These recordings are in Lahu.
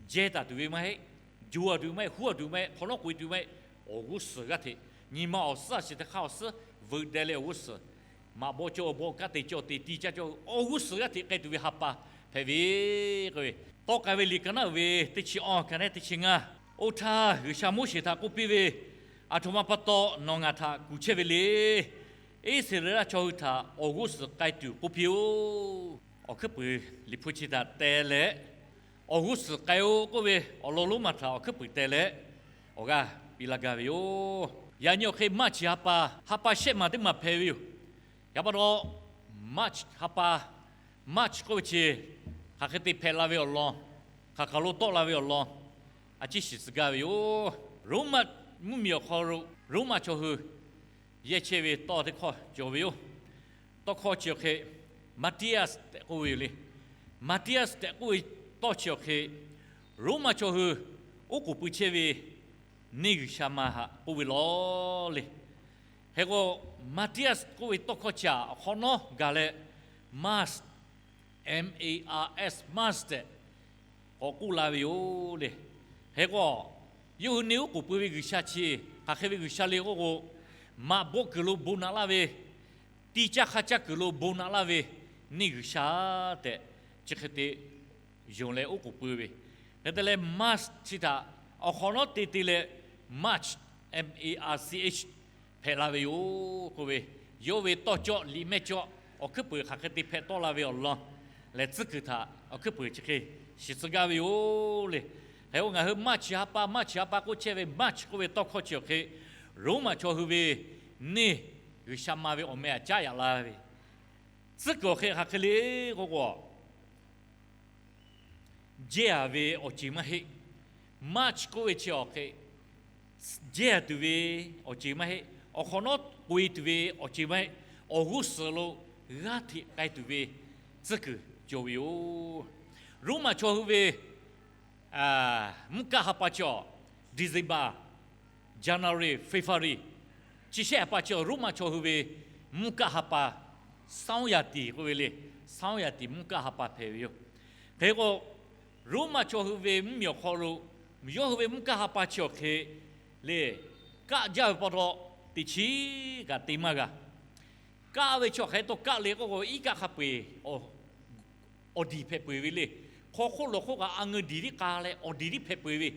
jehˇ taˍ tuˬ ve maˇ heˆ, jo a tuˬ maˇ heˆ, huˉ a tuˬ maˇ heˆ, hk'awꞈ nawˉ k'oꞈ e tuˬ maˇ heˆ, awˬ g'uˇ suhˍ g'aˇ hteꞈ nyi ma awˬ suhˉ a shiˍ teˇ hk'aˇ awˬ suhˉ veuꞈ deh leh awˬ g'uˇ suhˍ maꞈ bawˆ cawˇ bawˆ kanˉ te cawˇ te tiˇ caˇ cawˇ awˬ g'uˇ suhˍ g'aˇ hteꞈ k'ai tuˬ ve ha pa hpehꞈ ve k'oˆ ve, tawˆ k'ai ve liꞈ ka naˉ uiˍ ve teˇ chi awˬ ka nehˉ teˇ chi ngaˇ, oˇ htaˇ G'uiˬsha Moˉseˍ htaꞈ k'oˆ piˇ ve, Aˬ htoꞈ ma pa taw nawˬ ngaˬ htaꞈ kuˬ chehˇ ve le. Iˉsaˍreˍlaˆ chaw hui htaꞈ awˬ g'uˇ suhˍ k'ai tuˬ k'oˆ piˇ-oˆ. Awˬ hkuiˉ puiˍ liꞈ hpu chi htaꞈ teh leh, awˬ g'uˇ suhˍ k'ai-o k'oˆ ve awˬ lawn lonˉ ma htaꞈ awˬ hkuiˉ puiˍ teh leh, awˬ g'aˇ piˇ laˇ gaˇ ve yoˬ. Yaꞈ nyi awˬ hk'e March ha pa, ha pa shehˆ maˬ teˇ maˬ hpehꞈ ve yoˬ. Yaꞈ pa taw, March ha pa, March k'oˆ ve chi hk'aˬ hk'e te hpehꞈ la ve awˬ lawn, hk'aˬ hk'aˬ lo tawˆ la ve awˬ lawn, a ciˉ shiˍ tcuh gaˇ ve yoˬ. Roˉmaꞈ mvuhˇmiˬ awˬ hk'aw lo, Roˉmaꞈ chaw hui yehˇ chehˇ ve tawˇ teˇ hkawˇ cawˬ ve yoˬ. Tawˇ hkawˇ chi awˬ hk'e Matthias tehꞈ k'oˆ ve yoˬ le. Matthias tehꞈ k'oˆ ve tawˇ chi awˬ hk'e Roˉmaꞈ chaw hui oˉ k'oˍ pui chehˇ ve neˇ g'uiˬsha ma htaꞈ k'oˆ ve law le. Hk'e k'o, Matthias k'oˆ ve tawˇ hkawˇ chi awˬ hk'awꞈ nawˉ gaˬ leh Mars, M A R S, Mars tehꞈ k'awꞈ k'oˆ la ve yoˬ le. Hk'e k'o, yawˇ hui neˇ oˉ k'oˍ pui ve g'uiˬsha chi hk'aˬ hk'e ve g'uiˬsha le k'oˆ k'o, maꞈ bawˆ kuiˬ lo bon naꞈ laˇ ve, tiˇ caˇ hk'aˇ caˇ kuiˬ lo bon naꞈ laˇ ve neˇ g'uiˬsha tehꞈ chi hk'e te yonˍ leh oˉ k'oˍ pui ve. Hk'e te leh Mars chi htaꞈ awˬ hk'awꞈ nawˉ te te leh March, M A R C H hpehꞈ la ve yoˬ k'oˆ ve, yawˇ ve tawˇ cawˆ liꞈ mehˇ cawˆ awˬ hkuiˉ puiˍ hk'aˬ hk'e te hpehꞈ tawˆ la ve awˬ lawn lehˬ, tcuhˉ kuiˬ htaꞈ awˬ hkuiˉ puiˍ chi hk'e shiˍ tcuh gaˇ ve yoˬ le. Hk'e k'o, ngaˬ hui March ha pa, March ha pa k'oˆ chehˇ ve March k'oˆ ve tawˇ hkawˇ chi awˬ hk'e, Roˉmaꞈ chaw hui ve neˇ g'uiˬsha ma ve awˬ meh htaꞈ caˉ yaꞈ la ve, tcuhˉ kuiˬ awˬ hk'e hk'aˬ hk'e le k'oˆ k'o, jehˇ a ve awˬ ceuˬ maˇ heˆ. March k'oˆ ve chi awˬ hk'e, jehˇ a tuˬ ve awˬ ceuˬ maˇ heˆ. Awˬ hk'awꞈ nawˉ k'oꞈ e tuˬ ve awˬ ceuˬ maˇ heˆ. Awˬ g'uˇ suhˍ lo g'aˇ hteꞈ k'ai tuˬ ve tcuhˉ kuiˬ cawˬ ve yoˬ. Roˉmaꞈ chaw hui ve mvuhˇ kaˆ ha pa chi awˬ, December, January, February, chi shehˆ ha pa chi awˬ Roˉmaꞈ chaw hui ve mvuhˇ kaˆ ha pa, ဆောင်းရာသီ k'oˆ ve le, ဆောင်းရာသီ mvuhˇ kaˆ ha pa hpehꞈ ve yoˬ. Hk'e k'o, Roˉmaꞈ chaw hui ve mvuhˇmiˬ awˬ hk'aw lo yawˇ hui ve mvuhˇ kaˆ ha pa chi awˬ hk'e le, kaˆ jaˇ ve pa taw teꞈ chiˉ kaꞈ te maˇ g'a. Kaˆ ve chi awˬ hk'e tawˇ kaˆ le k'oˆ k'o, iˉ kaˆ hk'a peu-eˬ awˬ diˬ hpehꞈ peuˬ ve le. Hk'aw hk'oˆ lawˬ hk'oˆ kaꞈ a ngeu diˬ tiˉ k'a leh awˬ diˬ tiˉ hpehꞈ peuˬ ve,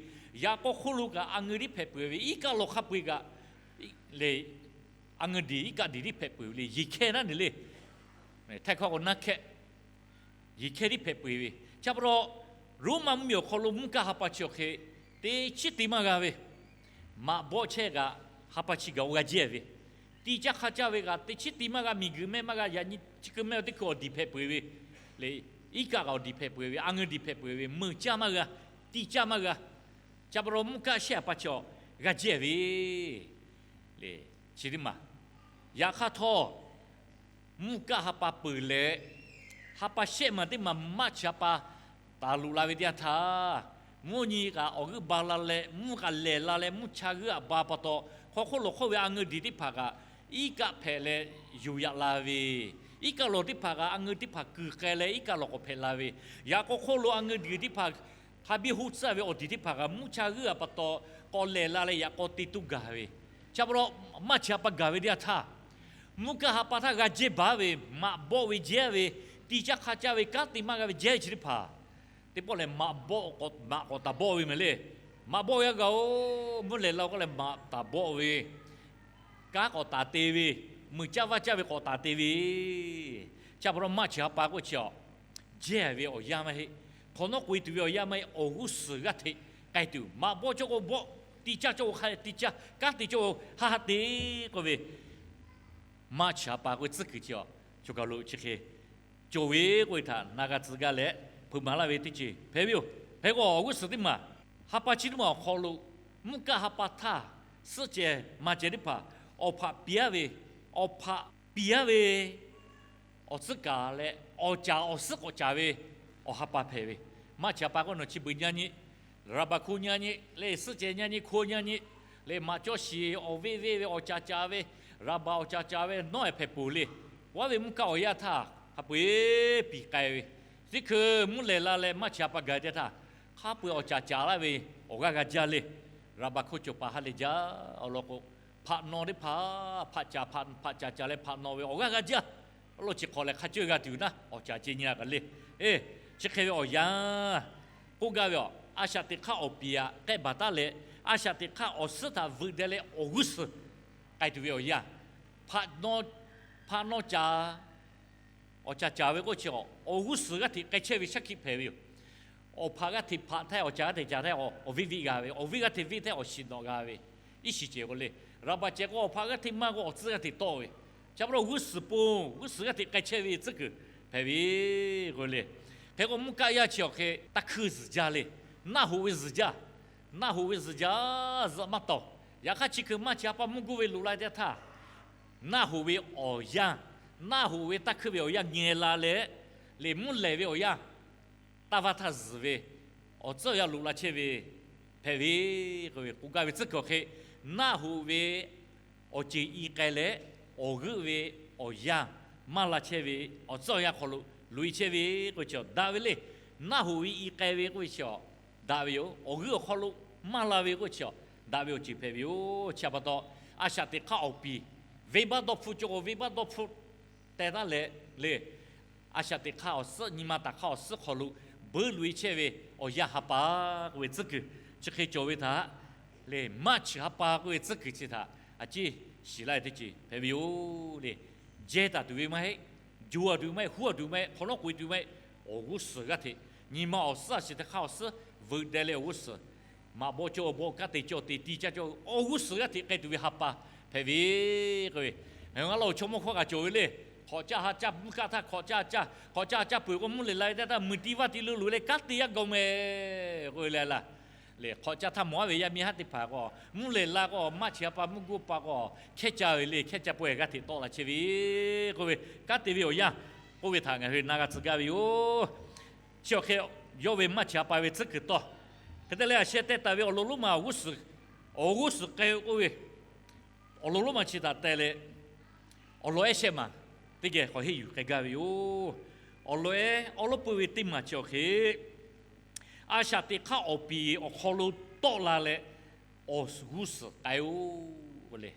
yaꞈ k'aw hk'oˆ lo kaꞈ a ngeu tiˉ hpehꞈ peuˬ ve, iˉ kaˆ lawˬ hk'a peu-eˬ kaꞈ le, a ngeu diˬ iˉ kaˆ diˬ tiˉ hpehꞈ peuˬ ve le. Yeˬ hkehˇ naˉ neˬ le, htaiˇ hkawˇ k'o naˉ hkehˇ, yeˬ hkehˇ tiˉ hpehꞈ peuˬ ve. Chi pa taw, Roˉmaꞈ mvuhˇmiˬ awˬ hk'aw lo mvuhˇ kaˆ ha pa chi awˬ hk'e teꞈ chiˉ te maˇ g'a ve, maꞈ bawˆ chehˇ kaꞈ ha pa chi gaˬ-o g'a jehˇ ve, tiˇ caˇ hk'aˇ caˇ ve kaꞈ teꞈ chiˉ te maˇ g'a, miˬguiˬ mehˆ maˇ g'a, yaꞈ nyi chi keu mehˆ teˇ hkui awˬ diˬ hpehꞈ peuˬ ve le, iˉ kaˆ kaꞈ awˬ diˬ hpehꞈ peuˬ ve, a ngeu diˬ hpehꞈ peuˬ ve, meuˬ caˇ maˇ g'a, tiˇ caˇ maˇ g'a. Chi pa taw mvuhˇ kaˆ shehˆ ha pa chi awˬ g'a jehˇ ve le. Chi teˇ maˬ, yaꞈ hk'aˇ htawˇ, mvuhˇ kaˆ ha pa peuˬ leh, ha pa shehˆ maˬ teˇ maˬ March ha pa taˍ loꞈ la ve teˇ yanˇ htaˇ, mvuhˇ nyi kaꞈ awˬ g'euˆ ba la leh, mvuhˇ kaꞈ lehˬ la leh, mvuhˇ cha g'euˆ aꞈ ba pa taw, hk'aw hk'oˆ lawˬ hk'oˆ ve a ngeu diˬ teˇ hpaˍ kaꞈ iˉ kaˆ hpehꞈ leh yoˬ yaꞈ la ve, iˉ kaˆ lawˬ teˇ hpaˍ kaꞈ a ngeu teˇ hpaˍ kuiˬ k'ai leh iˉ kaˆ lawˬ k'awꞈ hpehꞈ la ve, yaꞈ k'aw hk'oˆ lo a ngeu diˬ teˇ hpaˍ hk'a biˇ hoˆ tcuhˇ ve awˬ diˬ teˇ hpaˍ kaꞈ mvuhˇ cha g'euˆ aꞈ pa taw k'awꞈ lehˬ la leh yaꞈ k'aw te toˇ gaˬ ve. Chi pa taw, March ha pa gaˬ ve teˇ yanˇ htaˇ, mvuhˇ kaˆ ha pa htaˇ g'a jehˇ baˬ ve, maꞈ bawˆ ve jehˇ ve, tiˇ caˇ hk'aˇ caˇ ve kanˉ te maˇ g'a ve jehˇ ve chi teˇ hpaˍ, teˇ pawˆ lehˬ maꞈ bawˆ k'awꞈ maꞈ k'awꞈ taˍ bawˆ ve mehˍ le. Maꞈ bawˆ ve a gaˬ-o, mvuhˇ lehˬ la k'oˆ leh maꞈ taˍ bawˆ ve, kanˉ k'awꞈ taˍ te ve, meuˬ caˇ vaˇ caˇ ve k'awꞈ taˍ te ve. Chi pa taw March ha pa k'oˆ chi awˬ jehˇ ve awˬ yanˇ maˇ heˆ. Hk'awꞈ nawˉ k'oꞈ e tuˬ ve awˬ yanˇ maˇ heˆ. Awˬ g'uˇ suhˍ g'aˇ hteꞈ k'ai tuˬ, maꞈ bawˆ cawˇ k'o bawˆ, tiˇ caˇ cawˇ k'o hk'a tiˇ caˇ, kanˉ te cawˇ k'o haˆ haˆ te k'oˆ ve, March ha pa k'oˆ ve tcuhˉ kuiˬ chi awˬ, choˬ kaˬ lo chi hk'e cawˬ ve k'oˆ ve htaꞈ na g'a tcuh gaˇ leh, hpeuꞈ maˍ laˇ ve teˇ ceuˬ hpehꞈ ve yoˬ. Hk'e k'o, awˬ g'uˇ suhˍ teˇ maˬ, ha pa chi teˇ maˬ awˬ hk'aw lo mvuhˇ kaˆ ha pa htaˇ, suhˆ cehˬ maˬ cehˬ teˇ hpaˍ awˬ hpaꞈ piˇ aˉ ve, awˬ hpaꞈ piˇ aˉ ve awˬ tcuhˉ kaˍ leh awˬ caˍ awˬ suhˉ k'awꞈ caˍ ve awˬ ha pa hpehꞈ ve. March ha pa k'oˆ nawˬ chi beuꞈ nyaˇ nyi, raˍbaˍ hkoˇ nyaˇ nyi leh, suhˆ cehˬ nyaˇ nyi, hkoˇ nyaˇ nyi leh, maꞈ cawˇ shiˍ awˬ veˆ veˆ ve awˬ caˍ caˍ ve, raˍbaˍ awˬ caˍ caˍ ve nawˉ ehˍ hpehꞈ peuˬ le. Aˬ ve mvuhˇ kaˆ awˬ yanˇ htaˇ hk'a peu-eˬ piˇ k'ai ve, teˇ hkui mvuhˇ lehˬ la leh March ha pa gaˬ teˇ htaˇ, hk'a peu-eˬ awˬ caˍ caˍ laˇ ve awˬ g'aˇ g'a jaˇ le. Raˍbaˍ hkuˇ cawˬ paˍ ha lehˬ jaˇ awˬ lawn k'o, hpaꞈ naw teˇ hpaˍ hpaꞈ caˍ hpaꞈ caˍ caˍ leh hpaꞈ naw ve awˬ g'aˇ g'a jaˇ. Awˬ lawn chi hk'awꞈ lehˬ hk'a ceuˇ g'a tuˬ naˉ awˬ caˍ ce nyi la kaꞈ le. Chi hk'e ve awˬ yanˇ k'oˆ gaˇ ve a, a shaꞈ teꞈ hk'aˇ awˬ piˍ aꞈ k'ehˆ baˬ taˉ leh, a shaꞈ teꞈ hk'aˇ awˬ suhˉ htaꞈ veuꞈ deh leh awˬ g'uˇ suhˍ k'ai tuˬ ve awˬ yanˇ, hpaꞈ naw caˍ awˬ caˍ caˍ ve k'oˆ chi awˬ g'uˇ suhˍ g'aˇ hteꞈ k'ai chehˇ ve shaˉ hkiˆ hpehꞈ ve yoˬ. Awˬ hpaꞈ g'aˇ hteꞈ hpaꞈ hteˇ, awˬ caˍ g'aˇ hteꞈ caˍ hteˇ, awˬ viˇ viˆ g'a ve, awˬ viˇ g'aˇ hteꞈ viˇ hteˇ, awˬ shiˍ nawꞈ g'a ve, iˉ shiˍ cehˬ k'o le. Raˍbaˍ cehˬ k'o awˬ hpaꞈ g'aˇ hteꞈ maˇ k'o awˬ tcuhˉ g'aˇ hteꞈ tawˆ ve, chi pa taw g'uˇ suhˍ pon g'uˇ suhˍ g'aˇ hteꞈ k'ai chehˇ ve tcuhˉ kuiˬ hpehꞈ ve k'o le. Hk'e k'o mvuhˇ kaˆ yaˇ chi awˬ hk'e taˇ hkuiˇ zuhˬ jaˇ le. Naˆ hoꞈ ve zuhˬ jaˇ, naˆ hoꞈ ve zuhˬ jaˇ zuhꞈ maˇ tawˍ. Yaꞈ hk'aˇ chi hkui maˇ chi ha pa mvuhˇ guˇ ve loꞈ la teˇ htaˇ, naˆ hoꞈ ve awˬ yanˇ, naˆ hoꞈ ve taˇ hkuiˇ ve awˬ yanˇ ngeh la leh, leˬ mvuhˇ lehˬ ve awˬ yanˇ taˇ vaˇ htaˇ zuhˬ ve awˬ tcuhˉ awˬ yanˇ loꞈ la chehˇ ve hpehꞈ ve k'oˆ gaˇ ve tcuhˉ kuiˬ awˬ hk'e, naˆ hoꞈ ve awˬ ceˬ i k'ai leh, awˬ g'euˆ ve awˬ yanˇ maˇ la chehˇ ve awˬ tcuhˉ awˬ yanˇ hk'aw lo loꞈ e chehˇ ve k'oˆ ve chi daꞈ ve le. Naˆ hoꞈ ve i k'ai ve k'oˆ ve chi daꞈ ve yoˬ. Awˬ g'euˆ awˬ hk'aw lo maˇ la ve k'oˆ ve chi daꞈ ve awˬ ceuˬ hpehꞈ ve yoˬ. Chi htaꞈ pa taw, a shaꞈ teꞈ hk'aˇ awˬ piˍ venˇbaˆ dawˇ hpfuhˆ cawˬ k'o, venˇbaˆ dawˇ hpfuhˆ teh taˉ leh le, a shaꞈ teꞈ hk'aˇ awˬ suhˉ, nyi ma taˍ hk'aˇ awˬ suhˉ hk'aw lo beuꞈ loꞈ e chehˇ ve awˬ yanˇ ha pa k'oˆ ve tcuhˉ kuiˬ chi hk'e cawˬ ve htaꞈ le, maˇ chi ha pa k'oˆ ve tcuhˉ kuiˬ chi htaꞈ a ciˉ shiˍ laˇ ve teˇ ceuˬ hpehꞈ ve yoˬ le. Jehˇ taˍ tuˬ ve maˇ heˆ, jo a tuˬ ve maˇ heˆ, huˉ a tuˬ ve maˇ heˆ, hk'awꞈ nawˉ k'oꞈ e tuˬ ve maˇ heˆ. Awˬ g'uˇ suhˍ g'aˇ hteꞈ nyi ma awˬ suhˉ a shiˍ teˇ hk'aˇ awˬ suhˉ veuꞈ deh leh awˬ g'uˇ suhˍ maꞈ bawˆ cawˇ bawˆ, kanˉ te cawˇ te, tiˇ caˇ cawˇ, awˬ g'uˇ suhˍ g'aˇ hteꞈ k'ai tuˬ ve ha pa hpehꞈ ve k'oˆ ve, ngaˬ hui a laˇ awˬ chaw mawˇ hkawˇ kaꞈ cawˬ ve le. Hk'awꞈ caˇ ha caˇ mvuhˇ kaˆ htaˇ hk'awꞈ caˇ ha caˇ, hk'awꞈ caˇ ha caˇ peuˬ k'o mvuhˇ lehˬ la ve teˇ htaˇ muiˬ tiˇ vaˇ tiˇ lo loꞈ leh kanˉ te yaˇ gaw mehˍ k'oˆ ve le laˇ. Lehˬ hk'awꞈ caˇ htaˇ mawˬ aˉ ve yaˇ miˇ haˉ teˇ hpaˍ k'o, mvuhˇ lehˬ la k'o maˇ chi ha pa mvuhˇ guˇ pa k'o, hkehˉ caˇ ve le, hkehˉ caˇ pawehˇ g'aˇ hteꞈ tawˆ la chehˇ ve k'oˆ ve, kanˉ te ve awˬ yanˇ k'oˆ ve htaꞈ ngaˬ hui na g'a tcuh gaˇ ve yoˬ. Chi awˬ hk'e yawˇ ve maˇ chi ha pa ve tcuhˉ kuiˬ tawˇ hk'e te leh, a sheh teh taˍ ve awˬ lawn lonˉ ma awˬ g'uˇ suhˍ k'ai-o k'oˆ ve, awˬ lawn lonˉ ma chi htaꞈ teh leh, awˬ lawn ehˉ shehˆ maˬ teˇ geh k'awꞈ henˇ yuˬ k'ai gaˇ ve yoˬ. Awˬ lawn ehˉ awˉ lawˉ peuˇ ve teˇ maˬ chi awˬ hk'e, a shaꞈ teꞈ hk'aˇ awˬ piˍ awˬ hk'aw lo tawˆ la leh awˬ g'uˇ suhˍ k'ai-o le.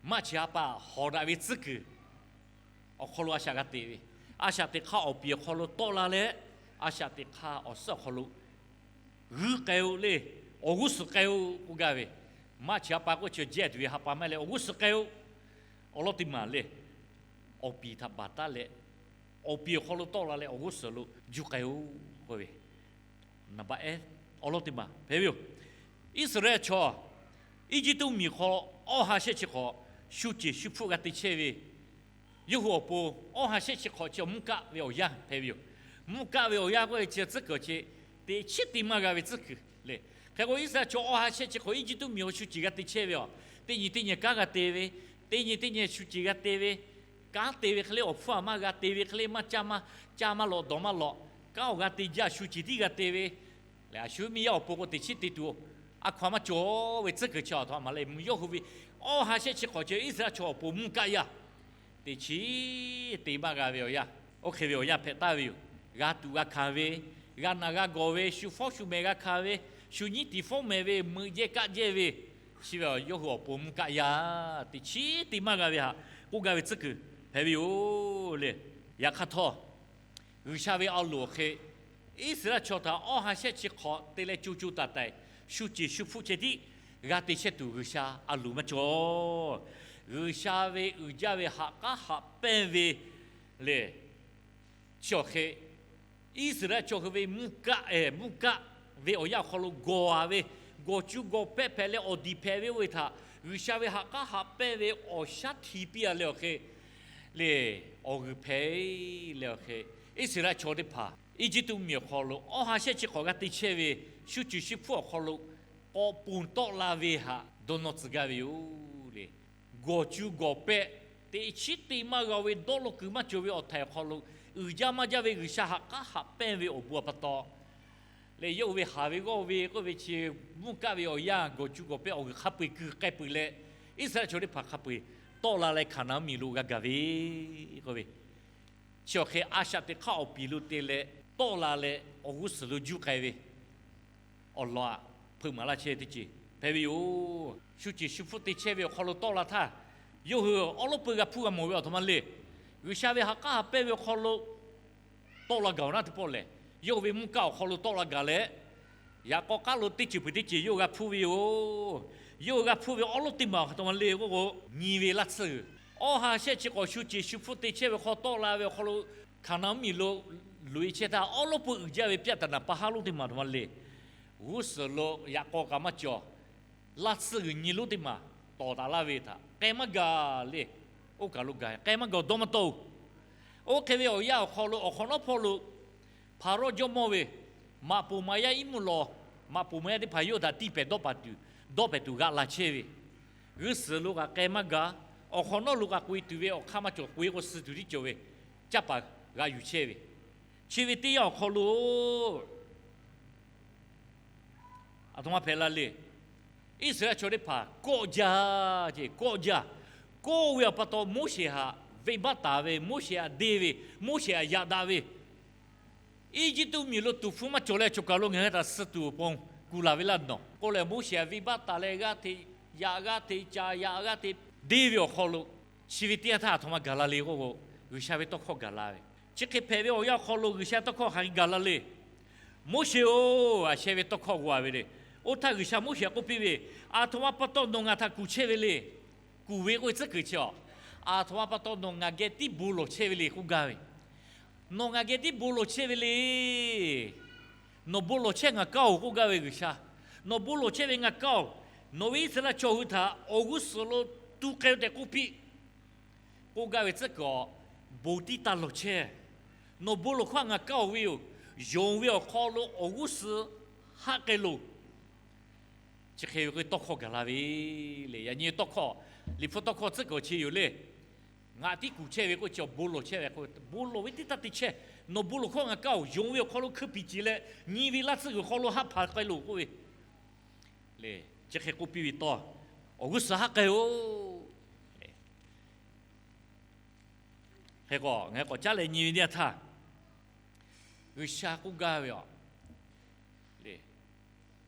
Maˇ chi ha pa hawˍ daꞈ ve tcuhˉ kuiˬ awˬ hk'aw lo a shaꞈ g'a te ve, a shaꞈ teꞈ hk'aˇ awˬ piˍ awˬ hk'aw lo tawˆ la leh, a shaꞈ teꞈ hk'aˇ awˬ suhˉ awˬ hk'aw lo g'uiˇ k'ai-o le, awˬ g'uˇ suhˍ k'ai-o k'oˆ gaˇ ve, maˇ chi ha pa k'oˆ chi jehˇ tuˬ ve ha pa maˇ heˆ leh awˬ g'uˇ suhˍ k'ai-o. Awˬ lawn teˇ maˬ le, awˬ piˍ htaꞈ baˬ taˉ leh, awˬ piˍ awˬ hk'aw lo tawˆ la leh awˬ g'uˇ suhˍ lo juˇ k'ai-o k'oˆ ve, naˍ baꞈ ehˉ awˬ lawn teˇ maˬ hpehꞈ ve yoˬ. Iˉsaˍreˍlaˆ chaw Eˇjiˇtuꞈ miˬ hk'aw awˇ ha shehˆ chi hk'awꞈ shu ceˬ shu hpfuhˆ g'a te chehˇ ve, yawˇ hui awˬ pon awˇ ha shehˆ chi hk'awꞈ chi awˬ mvuhˇ kaˆ ve awˬ yanˇ hpehꞈ ve yoˬ. Mvuhˇ kaˆ ve awˬ yanˇ k'oˆ ve chi tcuhˉ kuiˬ awˬ chi teꞈ chiˉ te maˇ g'a ve tcuhˉ kuiˬ le. Hk'e k'o Iˉsaˍreˍlaˆ chaw awˇ ha shehˆ chi hk'awꞈ Eˇjiˇtuꞈ miˬ awˬ shu ceˬ g'a te chehˇ ve a, teˇ nyi teˇ nyi kanˉ g'a te ve, teˇ nyi teˇ nyi shu ceˬ g'a te ve, kanˉ te ve hk'e le awˬ hpfuhˇ a maˇ g'a te ve hk'e le maˇ caˇ maˇ, caˇ maˇ lawꞈ dawˬ maˇ lawꞈ, kanˉ awˬ g'a te jaˇ shu ceˬ tiˉ g'a te ve, lehˬ a shu miˇ yaˇ awˬ pon k'o teꞈ chiˉ te tuˬ a hkaw-anˬ maˇ cawˬ ve tcuhˉ kuiˬ chi a htaꞈ maˍ leh, yawˇ hui ve awˇ ha shehˆ chi hk'awꞈ chi Iˉsaˍreˍlaˆ chaw awˬ pon mvuhˇ kaˆ yaˇ teꞈ chiˉ te maˇ g'a ve awˬ yanˇ, oˇ hk'e ve awˬ yanˇ hpehꞈ taˍ ve yoˬ. G'a tuꞈ g'a hkanˍ ve, g'a naꞈ g'a gawˬ ve, shu fawˉ shu mehˍ g'a hkanˍ ve, shu nyiˉ tiˍ fawˉ mehˍ ve, meuꞈ jehˇ kaˆ jehˇ ve, chi ve yawˇ hui awˬ pon mvuhˇ kaˆ yaˇ teꞈ chiˉ te maˇ g'a ve htaꞈ k'oˆ gaˇ ve tcuhˉ kuiˬ hpehꞈ ve yoˬ le. Yaꞈ hk'aˇ htawˇ, G'uiˬsha ve a loˍ awˬ hk'e, Iˉsaˍreˍlaˆ chaw htaꞈ awˇ ha shehˆ chi hk'awꞈ te leh co co taiˍ taiˍ, shu ceˬ shu hpfuhˆ ceh tiˉ g'a te chehˇ tuˬ G'uiˬsha a loˍ maˇ cawˬ. G'uiˬsha ve uiˍ jaˇ ve haꞈ k'aˉ haꞈ pehnˇ ve lehˬ, chi awˬ hk'e Iˉsaˍreˍlaˆ chaw hui ve mvuhˇ kaˆ, mvuhˇ kaˆ ve awˬ yanˇ awˬ hk'aw lo gawˬ a ve, gawˬ cu gawˬ pehˆ hpehꞈ leh awˬ diˬ hpehꞈ ve oˇ ve htaꞈ G'uiˬsha ve haꞈ k'aˉ haꞈ pehnˇ ve awˬ shaˉ hti piˇ a leh awˬ hk'e, lehˬ awˬ g'uiˬ hpehꞈ leh awˬ hk'e, Iˉsaˍreˍlaˆ chaw teˇ hpaˍ Eˇjiˇtuꞈ miˬ awˬ hk'aw lo awˇ ha shehˆ chi hk'awꞈ g'a te chehˇ ve shu ceˬ shu hpfuhˆ awˬ hk'aw lo k'awꞈ ponˬ tawˆ la ve htaꞈ dawˇ nawˇ tcuh gaˇ ve yoˬ le. Gawˬ cu gawˬ pehˆ, teꞈ chiˉ te maˇ g'a ve dawˇ law kuiˬ maˇ cawˬ ve awˬ htaiˍ awˬ hk'aw lo, uiˍ jaˇ maˇ jaˇ ve G'uiˬsha haꞈ k'aˉ haꞈ pehnˇ ve awˬ bon a pa taw, lehˬ yawˇ hui ve haˍ ve g'awˇ ve k'oˆ ve chi mvuhˇ kaˆ ve awˬ yanˇ gawˬ cu gawˬ pehˆ awˬ g'uiˬ hk'a peu-eˬ kuiˬ k'ai peuˬ leh, Iˉsaˍreˍlaˆ chaw teˇ hpaˍ hk'a peu-eˬ tawˆ la leh Hkaˍnanˍ miˬ lo g'a gaˬ ve k'oˆ ve, chi awˬ hk'e a shaꞈ teꞈ hk'aˇ awˬ piˍ lo te leh tawˆ la leh awˬ g'uˇ suhˍ lo juˇ k'ai ve, awˬ lawn aꞈ hpeuꞈ maˍ laˇ chehˇ ve teˇ ceuˬ hpehꞈ ve yoˬ. Shu ceˬ shu hpfuhˆ te chehˇ ve awˬ hk'aw lo tawˆ la htaˇ, yawˇ hui awˉ lawˉ peuˇ g'a hpuˇ g'a mawˬ ve awˬ htoꞈ ma le. G'uiˬsha ve ha k'aˉ ha pehˇ ve awˬ hk'aw lo tawˆ la gaˬ awˬ naˉ teˇ pawˆ lehˬ, yawˇ hui ve mvuhˇ kaˆ awˬ hk'aw lo tawˆ la gaˬ leh, yaꞈ k'aw k'aˉ lo teˇ ceuˬ peuˬ teˇ ceuˬ yawˇ hui g'a hpuˇ ve yoˬ. Yawˇ hui g'a hpuˇ ve awˉ lawˉ teˇ maˬ awˬ htoꞈ ma le k'oˆ k'o, nyi ve laˇ tsuhˇ g'uiˬ. Awˇ ha shehˆ chi k'awꞈ shu ceˬ shu hpfuhˆ te chehˇ ve hk'aw tawˆ la ve awˬ hk'aw lo, Hkaˍnanˍ mvuhˇmiˬ lo loꞈ e chehˇ htaˇ, awˉ lawˉ peuˇ uiˍ jaˇ ve pyaˆ taˍ naˍ pa haˉ lonˉ teˇ maˬ htoꞈ ma le. G'uˇ suhˍ lo yaꞈ k'aw kaꞈ maˇ cawˬ. Laˇ tsuhˇ g'uiˬ nyi lonˉ teˇ maˬ tawˍ taˍ laˇ ve htaꞈ k'ai maˇ gaˬ le. Oˇ kaˬ lo gaˬ k'ai maˇ gaˬ dawˇ maˇ tawˆ-oˬ. Oˇ hk'e ve awˬ yanˇ awˬ hk'aw lo awˬ hk'awꞈ nawˉ hpawˇ lo Hpaˍrawˇ jawˇmawˇ ve maꞈ poˍ maꞈ yaˇ iˉ mvuhˇ lawˬ, maꞈ poˍ maꞈ yaˇ teˇ hpaˍ yawˇ htaꞈ tiˇ pehˍ dawˇ pehˍ tuˬ g'aꞈ la chehˇ ve, g'uˇ suhˍ lo kaꞈ k'ai maˇ gaˬ. Awˬ hk'awꞈ nawˉ lo kaꞈ k'oꞈ e tuˬ ve awˬ hk'aˇ maˇ cawˬ. K'oꞈ e k'o suh tuˬ tiˉ cawˬ ve, caˇ paˍ g'a yuˬ chehˇ ve, chi ve teˇ yanˇ awˬ hk'aw lo aˬ htoꞈ ma hpehꞈ la le. Iˉsaˍreˍlaˆ chaw teˇ hpaˍ kawˆ jaˇ ce, kawˆ jaˇ. Kawˆ ve awˬ pa taw Moˉseˍ htaꞈ venˇbaˆ taˍ ve, Moˉseˍ htaꞈ deˇ ve, Moˉseˍ htaꞈ yaꞈ daꞈ ve, Eˇjiˇtuꞈ miˬ lo tuˍ hpfuh maˇ cawˬ leh choˬ kaˬ lo ngaˬ hui htaꞈ suh tuˬ awˬ pon kuˬ laˬ ve laˇ nawˬ k'oˆ leh, Moˉseˍ htaꞈ venˇbaˆ taˍ leh g'aˇ hteꞈ yaꞈ g'aˇ hteꞈ caˍ yaꞈ g'aˇ hteꞈ deˇ ve awˬ hk'aw lo, chi ve teˇ yanˇ htaˇ aˬ htoꞈ ma gaˬ la le k'oˆ k'o, G'uiˬsha ve tawˇ hkawˇ gaˬ la ve. Chi hk'e hpehꞈ ve awˬ yanˇ awˬ hk'aw lo G'uiˬsha tawˇ hkawˇ hk'aˬ hk'e gaˬ la le. Moˉseˍ-oˬ, a sheh ve tawˇ hkawˇ g'aw ve le. Oˇ htaˇ G'uiˬsha Moˉseˍ htaꞈ k'oˆ piˇ ve, Aˬ htoꞈ ma pa taw nawˬ ngaˬ htaꞈ kuˬ chehˇ ve le. Kuˬ ve k'oˆ ve tcuhˉ kuiˬ chi a, aˬ htoꞈ ma pa taw nawˬ ngaˬ geh tiˉ bon lawˬ chehˇ ve le k'oˆ gaˇ ve. Nawˬ ngaˬ geh tiˉ bon lawˬ chehˇ ve le. Nawˬ bon lawˬ chehˇ ngaˬ kaˇ-oˬ k'oˆ gaˇ ve G'uiˬsha. Nawˬ bon lawˬ chehˇ ve ngaˬ kaˇ-oˬ. Nawˬ ve Iˉsaˍreˍlaˆ chaw hui htaꞈ awˬ g'uˇ suhˍ lo tu k'ai-o tehꞈ k'oˆ piˇ k'oˆ gaˇ ve tcuhˉ kuiˬ a, bon tiˉ taˇ lawˬ chehˇ. Nawˬ bon lawˬ hkawˇ ngaˬ kaˇ-oˬ ve yoˬ. Yonˍ ve awˬ hk'aw lo awˬ g'uˇ suhˍ haˆ k'ai loˬ. Chi hk'e ve k'o tawˇ hkawˇ gaˬ la ve le. Yaꞈ nyi tawˇ hkawˇ, Liꞈ hpu tawˇ hkawˇ tcuhˉ kuiˬ chi yoˬ le. Ngaˬ tiˉ kuˬ chehˇ ve k'oˆ chi awˬ bon lawˬ chehˇ ve k'o, bon lawˬ ve teˇ taˇ te chehˇ. Nawˬ bon lawˬ hkawˇ ngaˬ kaˇ-oˬ. Yonˍ ve awˬ hk'aw lo hkui piˍ ceˬ leh nyi ve laˇ tsuhˇ g'uiˬ hk'aw lo haˆ hpanˍ k'ai loˬ k'oˆ ve le. Chi hk'e k'oˆ piˇ ve tawˇ, awˬ g'uˇ suhˍ haˆ k'ai-oˬ. Hk'e k'o ngaˬ hui k'awꞈ caˉ leh nyi ve teˇ yanˇ htaˇ, G'uiˬsha k'oˆ gaˇ ve a le,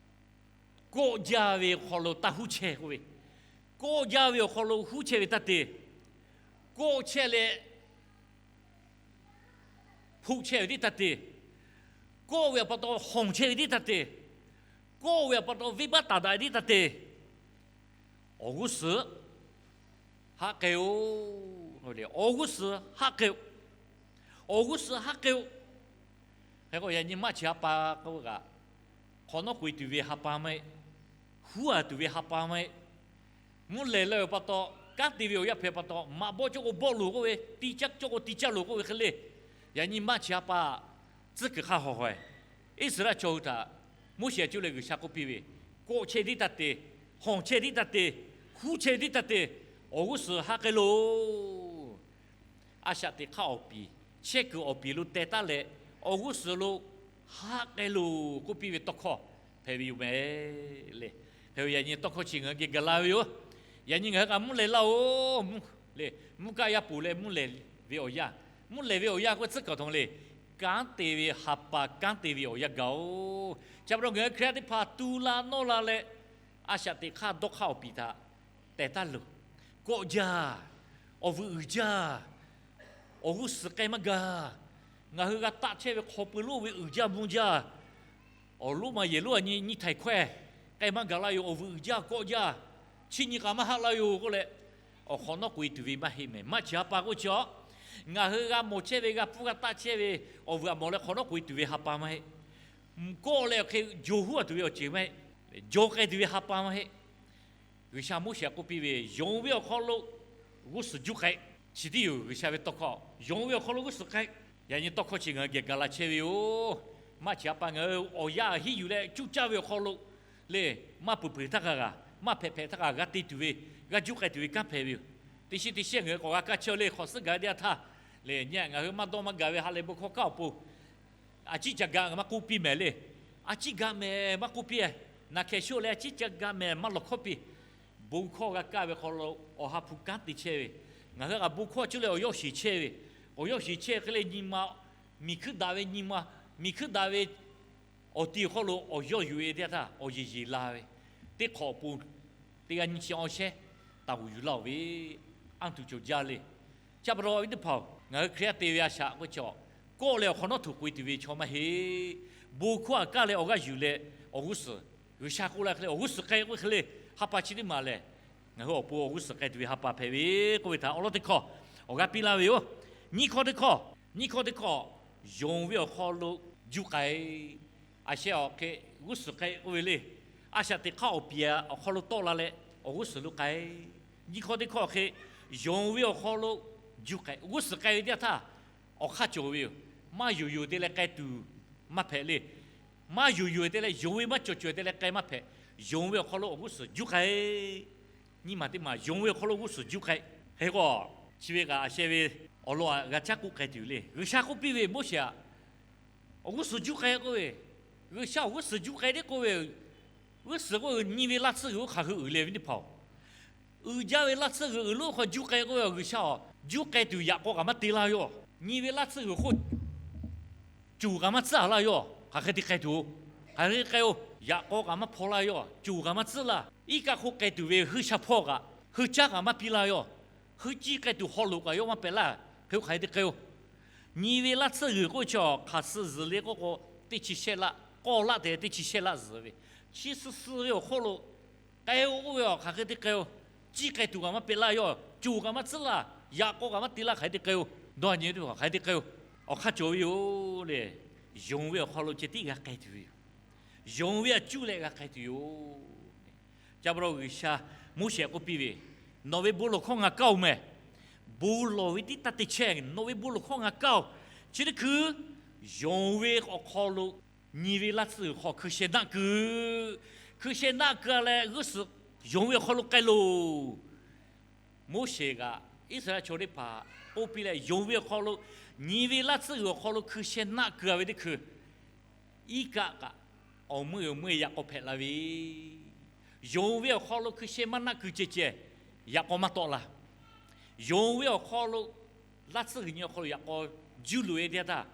kawˆ jaˇ ve awˬ hk'aw lo taˇ huˉ chehˇ k'oˆ ve, kawˆ jaˇ ve awˬ hk'aw lo huˉ chehˇ ve taˇ te, kawˆ chehˇ leh hpuˆ chehˇ ve tiˉ taˇ te, kawˆ ve awˬ pa taw hawˬ chehˇ ve tiˉ taˇ te, kawˆ ve awˬ pa taw venˇbaˆ taˍ daꞈ ve tiˉ taˇ te. Awˬ g'uˇ suhˍ haˆ k'ai-oˬ. Awˬ g'uˇ suhˍ haˆ k'ai-oˬ. Awˬ g'uˇ suhˍ haˆ k'ai-oˬ. Hk'e k'o yaꞈ nyi maˇ chi ha pa k'oˆ kaꞈ, hk'awꞈ nawˉ k'oꞈ e tuˬ ve ha pa maˇ heˆ. Huˉ a tuˬ ve ha pa maˇ heˆ. Mvuhˇ lehˬ leh awˬ pa taw, kanˉ te ve awˬ yanˇ hpehꞈ pa taw, maꞈ bawˆ cawˇ k'o bawˆ loˬ k'oˆ ve, ti caˇ cawˇ k'o ti caˇ loˬ k'oˆ ve hk'e le. Yaꞈ nyi maˇ chi ha pa tcuhˉ kuiˬ hk'a hawˬ haweh, Iˉsaˍreˍlaˆ chaw hui htaꞈ Moˉseˍ htaꞈ cuˇ leh G'uiˬsha k'oˆ piˇ ve, kawˆ chehˇ tiˉ taˇ te, hawˬ chehˇ tiˉ taˇ te, huˉ chehˇ tiˉ taˇ te, awˬ g'uˇ suhˍ haˆ k'ai loˬ. A shaꞈ teꞈ hk'aˇ awˬ piˍ, chehˇ kuiˬ awˬ piˍ lo teh taˉ leh, awˬ g'uˇ suhˍ lo haˆ k'ai loˬ k'oˆ piˇ ve tawˇ hkawˇ hpehꞈ ve yoˬ meh le. Hk'e yaꞈ nyi tawˇ hkawˇ chi ngaˬ hui geh gaˬ la ve yoˬ. Yaꞈ nyi ngaˬ hui kaꞈ mvuhˇ lehˬ laˇ-oˬ le. Mvuhˇ kaˆ yaˇ poˬ leh mvuhˇ lehˬ ve awˬ yanˇ, mvuhˇ lehˬ ve awˬ yanˇ k'oˆ tcuhˉ kuiˬ awˬ htoꞈ ma le. Kanˉ te ve ha pa kanˉ te ve awˬ yanˇ gaˬ-oˬ. Chi pa taw ngaˬ hui Hkriꞈ yaˇ teˇ hpaˍ tu la nawˇ la leh, a shaꞈ teꞈ hk'aˇ dawˇ hk'aˇ awˬ piˍ htaꞈ teh taˉ loˬ. Kawˆ jaˇ, awˬ vuiˬ uiˍ jaˇ, awˬ g'uˇ suhˍ k'ai maˇ gaˬ. Ngaˬ hui g'a taˆ chehˇ ve hk'aw pui lonˉ ve uiˍ jaˇ mvuh jaˇ. Awˬ lonˉ ma yehˬ lonˉ a nyi nyi htaiˍ hkawehˇ k'ai maˇ gaˬ la yoˬ. Awˬ vuiˬ uiˍ jaˇ kawˆ jaˇ, chi nyi k'a maˇ haˆ la yoˬ k'oˆ leh, awˬ hk'awꞈ nawˉ k'oꞈ e tuˬ ve maˇ heˆ meh. Maˇ chi ha pa k'oˆ chi a, ngaˬ hui g'a mawˬ chehˇ ve g'a hpfuhˇ g'a taˆ chehˇ ve awˬ vuiˬ a mawˬ leh hk'awꞈ nawˉ k'oꞈ e tuˬ ve ha pa maˇ heˆ. Mvuhˇ kawˆ leh awˬ hk'e jaw huˉ a tuˬ ve awˬ ceuˬ maˇ heˆ. Jaw k'ai tuˬ ve ha pa maˇ heˆ. G'uiˬsha Moˉseˍ htaꞈ k'oˆ piˇ ve, yonˍ ve awˬ hk'aw lo g'uˇ suhˍ juˇ k'ai. Chi tiˉ yoˬ G'uiˬsha ve tawˇ hkawˇ. Yonˍ ve awˬ hk'aw lo g'uˇ suhˍ k'ai. Yaꞈ nyi tawˇ hkawˇ chi ngaˬ hui geh gaˬ la chehˇ ve yoˬ. Maˇ chi ha pa ngaˬ hui awˬ yanˇ hiˉ yuˬ leh cuˇ caˇ ve awˬ hk'aw lo le, maˇ peuˬ peuˬ htaˇ kaꞈ g'a, maˇ hpehꞈ hpehꞈ htaˇ kaꞈ g'a te tuˬ ve, g'a juˇ k'ai tuˬ ve kanˉ hpehꞈ ve yoˬ. Teˇ shiˉ teˇ shiˉ ngaˬ hui k'awꞈ g'a kaˇ chehˇ le, hk'awꞈ suhˉ gaˬ teˇ yanˇ htaˇ le, nyi ngaˬ hui maˇ dawˇ maˇ gaˬ ve ha lehˬ bon hkawˇ kaˇ awˬ pon a ciˉ ca gaꞈ maˇ k'oˆ piˇ mehˍ le. A ciˉ gaꞈ mehˍ maˇ k'oˆ piˇ. Naˬ hkehˍ sho leh a ciˉ ca gaꞈ mehˍ maˇ lawˬ hkawˇ piˇ. Bon hkawˇ g'a kaˇ ve hk'aw lo awˬ ha hpu kanˉ te chehˇ ve, ngaˬ hui kaꞈ bon hkawˇ cuˇ leh awˬ yawˇ shiˍ chehˇ ve, awˬ yawˇ shiˍ chehˇ hk'e le nyi ma, miˬ hkuiˉ daꞈ ve nyi ma, miˬ hkuiˉ daꞈ ve awˬ ti awˬ hk'aw lo awˬ yawˇ yuˬ e teˇ yanˇ htaˇ awˬ yeˬ yeˬ la ve, teˇ hk'awꞈ awˬ pon teˇ g'aˇ nyiˇ chi awˇ shehˉ taˍ g'uˬ yuˬ laˇ-oˬ ve, anˇ tuˬ cawˬ jaˇ le. Chi pa taw awˬ viˉ teˇ hpaˍ-oˬ, ngaˬ hui Hkriꞈ yaˇ te ve a shaꞈ k'oˆ ve chaw, kawˆ leh awˬ hk'awꞈ nawˉ htoꞈ k'oꞈ e tuˬ ve chaw maˇ heˆ. Bon hkawˇ aꞈ kaˇ leh awˬ g'aˇ yuˬ leh awˬ g'uˇ suhˍ, G'uiˬsha k'oˆ la hk'e le, awˬ g'uˇ suhˍ k'ai k'oˆ hk'e le, ha pa chi teˇ maˬ lehˬ, ngaˬ hui awˬ pon awˬ g'uˇ suhˍ k'ai tuˬ ve ha pa hpehꞈ ve k'oˆ ve htaꞈ awˬ lawn teˇ hkawˇ awˬ g'aˇ piˇ laˇ ve yoˬ. Nyiˇ hkawˇ teˇ hkawˇ, nyiˇ hkawˇ teˇ hkawˇ, yonˍ ve awˬ hk'aw lo juˇ k'ai. A sheh awˬ hk'e g'uˇ suhˍ k'ai k'oˆ ve le. A shaꞈ teꞈ hk'aˇ awˬ piˍ awˬ hk'aw lo tawˆ la leh awˬ g'uˇ suhˍ lo k'ai. Nyiˇ hkawˇ teˇ hkawˇ hk'e, yonˍ ve awˬ hk'aw lo juˇ k'ai. G'uˇ suhˍ k'ai ve teˇ yanˇ htaˇ awˬ hk'aˇ cawˬ ve yoˬ. Maˇ yonˍ yonˍ te leh k'ai tuˬ maˇ hpehꞈ le. Maˇ yonˍ yonˍ te leh, yonˍ ve maˇ cawˬ cawˬ te leh k'ai maˇ hpehꞈ. Yonˍ ve awˬ hk'aw lo awˬ g'uˇ suhˍ juˇ k'ai. Nyiˇ maˬ teˇ maˬ yonˍ ve awˬ hk'aw lo g'uˇ suhˍ juˇ k'ai. Hk'e k'o, chi ve kaꞈ a sheh ve awˬ lawn aꞈ g'a caˉ k'oˆ k'ai tuˬ le. G'uiˬsha k'oˆ piˇ ve, Moˉseˍ-aꞈ, awˬ g'uˇ suhˍ juˇ k'ai k'oˆ ve, G'uiˬsha awˬ g'uˇ suhˍ juˇ k'ai teˇ k'oˆ ve, g'uˇ suhˍ k'oˆ ve nyi ve laˇ tsuhˇ g'uiˬ oˇ hk'aˬ hui uiˍ le ve teˇ hpaˍ-oˬ. Uiˍ jaˇ ve laˇ tsuhˇ g'uiˬ uiˍ lonˉ hk'aw juˇ k'ai k'oˆ ve, G'uiˬsha-oˬ, juˇ k'ai tuˬ yaꞈ k'aw kaꞈ maˇ te laˇ yoˬ. Nyi ve laˇ tsuhˇ g'uiˬ hk'oˆ coˬ kaꞈ maˇ tcuhˉ laˇ yoˬ. Hk'aˬ hk'e te k'ai tuˬ-oˬ, hk'aˬ hk'e k'ai-oˬ, yaꞈ k'aw kaꞈ maˇ hpaw laˇ yoˬ. Coˬ kaꞈ maˇ tcuhˉ laˇ. Iˉ kaˆ hk'oˆ k'ai tuˬ ve heuˆ sha hpawˇ kaꞈ, heuˆ caˉ kaꞈ maˇ piˇ laˇ yoˬ. Heuˆ ciˇ k'ai tuˬ haw loꞈ kaꞈ yawˇ maˇ pehꞈ laˇ. Hk'e k'o hk'aˬ hk'e te k'ai-oˬ. Nyi ve laˇ tsuhˇ g'uiˬ k'oˆ ve chi hk'aˬ suh zuhˬ le k'oˆ k'o, teˇ chi shehˆ laˆ, k'awˇ laˆ te teˇ chi shehˆ laˆ zuhˬ ve, chi suh suh ve awˬ hk'oˆ lo k'ai-o k'oˆ ve, hk'aˬ hk'e te k'ai-o. Ciˇ k'ai tuˬ kaꞈ maˇ pehꞈ laˇ yoˬ. Coˬ kaꞈ maˇ tcuhˉ laˇ. Yaꞈ k'aw kaꞈ maˇ te laˇ. Hk'aˬ hk'e te k'ai-o. Dawˇ nyi teˇ hpaˍ, hk'aˬ hk'e te k'ai-o. Awˬ hk'aˇ cawˬ ve yoˬ le. Yonˍ ve awˬ hk'aw lo ceh tiˉ g'a k'ai tuˬ ve yoˬ. Yonˍ ve aꞈ cuˇ leh g'a k'ai tuˬ yoˬ. Chi pa taw G'uiˬsha Moˉseˍ k'oˆ piˇ ve, Nawˬ ve bon lawˬ hkawˇ ngaˬ kaˇ-oˬ mehˬ. Bon lawˬ ve tiˉ taˇ te chehˇ, nawˬ ve bon lawˬ hkawˇ ngaˬ kaˇ-oˬ. Chi teˇ hkui yonˍ ve awˬ hk'aw lo nyi ve laˇ tsuhˇ g'uiˬ hk'aw hkui sheh naˆ keu, hkui sheh naˆ keu-a leh g'uˇ suhˍ yonˍ ve awˬ hk'aw lo k'ai loˬ. Moˉseˍ kaꞈ Iˉsaˍreˍlaˆ chaw teˇ hpaˍ k'oˆ piˇ leh, yonˍ ve awˬ hk'aw lo, nyi ve laˇ tsuhˇ g'uiˬ awˬ hk'aw lo hkui sheh naˆ keu-a ve teˇ hkui, iˉ kaˆ kaꞈ awˬ meuˇ awˬ meuˇ yaꞈ k'aw hpehꞈ la ve. Yonˍ ve awˬ hk'aw lo hkui sheh maˇ naˆ keu ceh ceh yaꞈ k'aw maˇ tawˆ la. Yonˍ ve awˬ hk'aw lo, laˇ tsuhˇ g'uiˬ nyi awˬ hk'aw lo yaꞈ k'aw juˇ loꞈ-e teˇ yanˇ htaˇ,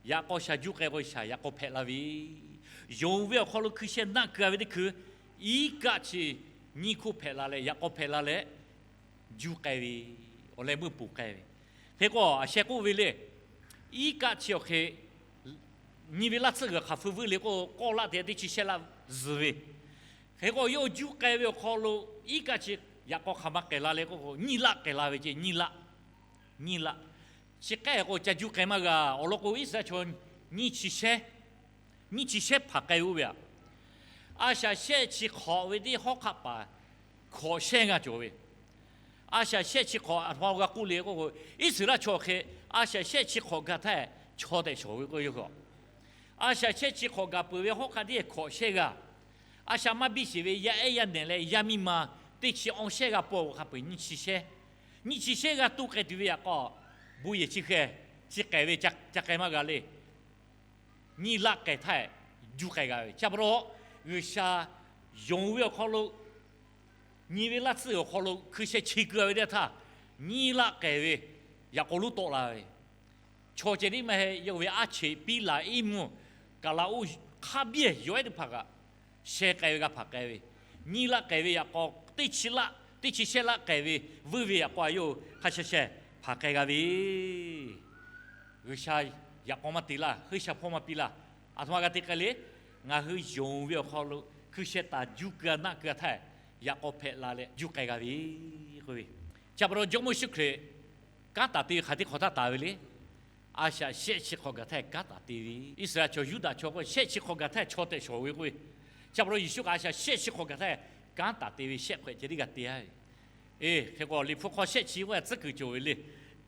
yaꞈ k'aw shaˍ juˇ k'ai k'o shaˍ yaꞈ k'aw hpehꞈ la ve. Yonˍ ve awˬ hk'aw lo hkui sheh naˆ keu-a ve teˇ hkui, iˉ kaˆ chi nyiˇ hkoˇ hpehꞈ la leh yaꞈ k'aw hpehꞈ la leh juˇ k'ai ve, awˬ leh meuˇ ponˬ k'ai ve. Hk'e k'o a sheh k'oˆ ve le, iˉ kaˆ chi awˬ hk'e nyi ve laˇ tsuhˇ g'uiˬ hk'aˬ hpui vuiˇ le k'o, k'awˇ laˆ te teˇ chi shehˆ laˆ zuhˬ ve. Hk'e k'o yawˇ juˇ k'ai ve awˬ hk'aw lo iˉ kaˆ chi yaꞈ k'aw hk'aˬ ma k'ehˬ la le k'oˆ k'o, nyiˇ laˆ k'ehˬ la ve ce. Nyiˇ laˆ, nyiˇ laˆ. Chi k'ehˉ k'o ca juˇ k'ai maˇ g'a. Awˬ lawn k'o Iˉsaˍreˍlaˆ chaw nyiˇ chi shehˉ, nyiˇ chi shehˉ hpanˍ k'ai ve oˇ ve aꞈ, a shaꞈ shehˆ chi hk'awꞈ ve teˇ hawˉ hk'aˆ paˍ hkawꞈ shehˇ g'a cawˬ ve. A shaꞈ shehˆ chi hk'awꞈ aˬ htoꞈ ma g'a k'oˆ le k'oˆ k'o, Iˉsaˍreˍlaˆ chaw hk'e a shaꞈ shehˆ chi hk'awꞈ gaˬ htaˇ chaw tehꞈ shawˍ ve k'oˆ ve yoˬ. A shaꞈ shehˆ chi hk'awꞈ gaˬ peuˬ ve hawˉ hk'aˆ teˇ hkawꞈ shehˇ g'a. A shaꞈ maˇ biˇ sheˍ ve yaˇ ehˉ yaˇ nehˬ leh yaˇ miˇ ma teˇ chi awˇ shehˇ g'a paw hk'a peu-eˬ nyiˇ chi shehˇ, nyiˇ chi shehˇ g'a toˇ k'ai tuˬ ve yaꞈ k'aw, bon yehˬ chi hk'e chi k'ehˬ ve ca k'ai maˇ g'a le. Nyiˇ laˆ k'ehˬ htaˇ juˇ k'ai g'a ve. Chi pa taw G'uiˬsha yonˍ ve awˬ hk'aw lo, nyi ve laˇ tsuhˇ awˬ hk'aw lo hkui sheh chi keu-a ve teˇ htaˇ, nyiˇ laˆ k'ehˬ ve yaꞈ k'aw lonˉ tawˆ la ve. Chaw ceh tiˉ maˇ heˆ, yawˇ ve aˉ cheꞈ piˉ laˬ iˉ mvuhˇ kaˬ la oˇ hk'a biˇ yawˬ ehˉ teˇ hpaˍ kaꞈ sheh k'ai ve g'a hpanˍ k'ai ve. Nyiˇ laˆ k'ehˬ ve yaꞈ k'aw teˇ chi laˆ, teˇ chi shehˆ laˆ k'ehˬ ve vuiˇ ve yaꞈ k'aw a yawˇ hk'a sheh sheh hpanˍ k'ai g'a ve. G'uiˬsha yaꞈ k'aw maˇ te laˇ, heuˆ sha hpawˇ maˇ piˇ laˇ. Aˬ htoꞈ ma g'a te k'ai le. Ngaˬ hui yonˍ ve awˬ hk'aw lo hkui sheh taˍ juˇ keu-a naˆ keu-a htaˇ, yaꞈ k'aw hpehꞈ la leh juˇ k'ai g'a ve k'oˆ ve. Chi pa taw Jawˇmawˇ Yeˍsuˆ Hkriꞈ kanˉ taˍ te ve hk'aˬ teˇ hk'awꞈ htaˇ taˍ ve le. A shaꞈ shehˆ chi hk'awꞈ gaˬ htaˇ kanˉ taˍ te ve. Iˉsaˍreˍlaˆ chaw Yuˇdaꞈ chaw k'o shehˆ chi hk'awꞈ gaˬ htaˇ chaw tehꞈ shawˍ ve k'oˆ ve. Chi pa taw Yeˍsuˆ kaꞈ a shaꞈ shehˆ chi hk'awꞈ gaˬ htaˇ kanˉ taˍ te ve shehˆ hk'awꞈ ceh tiˉ g'a te-a ve. Eˬ, hk'e k'o Liꞈ hpu hk'aw shehˆ chi k'oˆ tcuhˉ kuiˬ cawˬ ve le.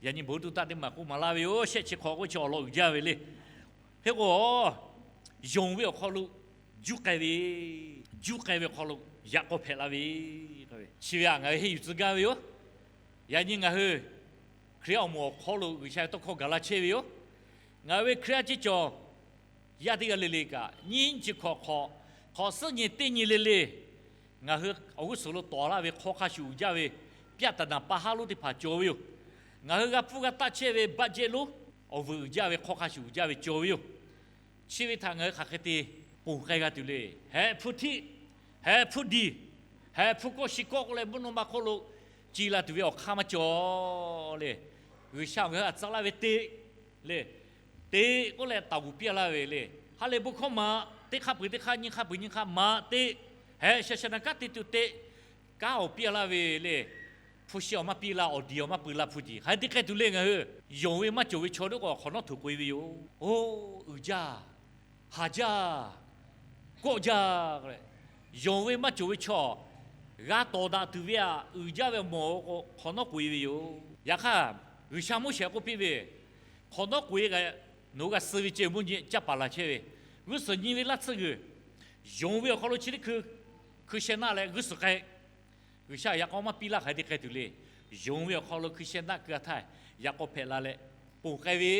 Yaꞈ nyi bon tuˇ taˇ teˇ maˬ k'oˆ maˍ laˇ ve yoˬ. Shehˆ chi hk'awꞈ k'oˆ chi awˬ lawn uiˍ jaˇ ve le. Hk'e k'o, yonˍ ve awˬ hk'aw lo juˇ k'ai ve, juˇ k'ai ve awˬ hk'aw lo yaꞈ k'aw hpehꞈ la ve. Chi ve htaꞈ ngaˬ hui henˇ yuˬ tcuh gaˇ ve yoˬ. Yaꞈ nyi ngaˬ hui Hkriꞈ yaˇ awˬ moˍ awˬ hk'aw lo G'uiˬsha ve tawˇ hkawˇ gaˬ la chehˇ ve yoˬ. Ngaˬ hui ve Hkriꞈ yaˇ ceˇ cawˬ yaˇ teˇ g'aˇ le le kaꞈ, nyiˇ chi hk'awꞈ hk'awꞈ, hk'awꞈ suhˉ nyi teˇ nyi le le, ngaˬ hui awˬ g'uˇ suhˍ lo tawˍ laˇ ve hk'aw hk'a shuˍ uiˍ jaˇ ve pyaˆ taˍ naˍ pa haˉ lonˉ teˇ hpaˍ cawˬ ve yoˬ. Ngaˬ hui g'a pfuhˇ g'a taˆ chehˇ ve budget lonˉ awˬ vuiˬ uiˍ jaˇ ve hk'aw hk'a shuˍ uiˍ jaˇ ve cawˬ ve yoˬ. Chi ve htaꞈ ngaˬ hui hk'aˬ hk'e te ponˬ k'ai g'a tuˬ le. Heh hpu htiˆ, heh hpu diˬ, heh hpu kawˆ shi kawˆ k'oˆ leh mvuhˇ naw ma hk'oˆ lo ci la tuˬ ve awˬ hk'aˇ maˇ cawˬ le. G'uiˬsha ngaˬ hui a tcuh laˇ ve teꞈ le. Teꞈ k'oˆ leh taˍ g'uˬ piˇ laˇ ve le. Ha lehˬ bon hkawˇ maꞈ teˇ hk'aˇ peuˬ teˇ hk'aˇ nyiˇ hk'aˇ peuˬ nyiˇ hk'aˇ maꞈ teꞈ. Heh shaˍ shaˍ naˍ kanˉ te tuˬ teꞈ. Kanˉ awˬ piˇ laˇ ve le. Hpu shi awˬ maˇ piˇ la, awˬ diˬ awˬ maˇ pui la hpu tiꞈ. Hk'aˬ hk'e te k'ai tuˬ le ngaˬ hui. Yonˍ ve maˇ cawˬ ve chaw teˇ k'awꞈ hk'awꞈ nawˉ htoꞈ k'oꞈ e ve yoˬ. Oˇ, uiˍ jaˇ, haˍ jaˇ, kawˆ jaˇ. Yonˍ ve maˇ cawˬ ve chaw g'a tawˍ daꞈ tuˬ ve aꞈ, uiˍ jaˇ ve mawˬ k'o hk'awꞈ nawˉ k'oꞈ e ve yoˬ. Yaꞈ hk'aˇ, G'uiˬsha Moˉseˍ k'oˆ piˇ ve, hk'awꞈ nawˉ k'oꞈ e kaꞈ, nawˬ hui g'a suh ve ceh mvuhˇ nyi caˇ paˍ laˬ chehˇ ve, g'uˇ suhˍ nyi ve laˇ tsuhˇ g'uiˬ, yonˍ ve awˬ hk'aw lo chi teˇ hkui hkui sheh naˆ leh g'uˇ suhˍ k'ai. G'uiˬsha yaꞈ k'aw maˇ piˇ laˇ hk'aˬ hk'e te k'ai tuˬ le. Yonˍ ve awˬ hk'aw lo hkui sheh naˆ keu a htaˇ, yaꞈ k'aw hpehꞈ la leh ponˬ k'ai ve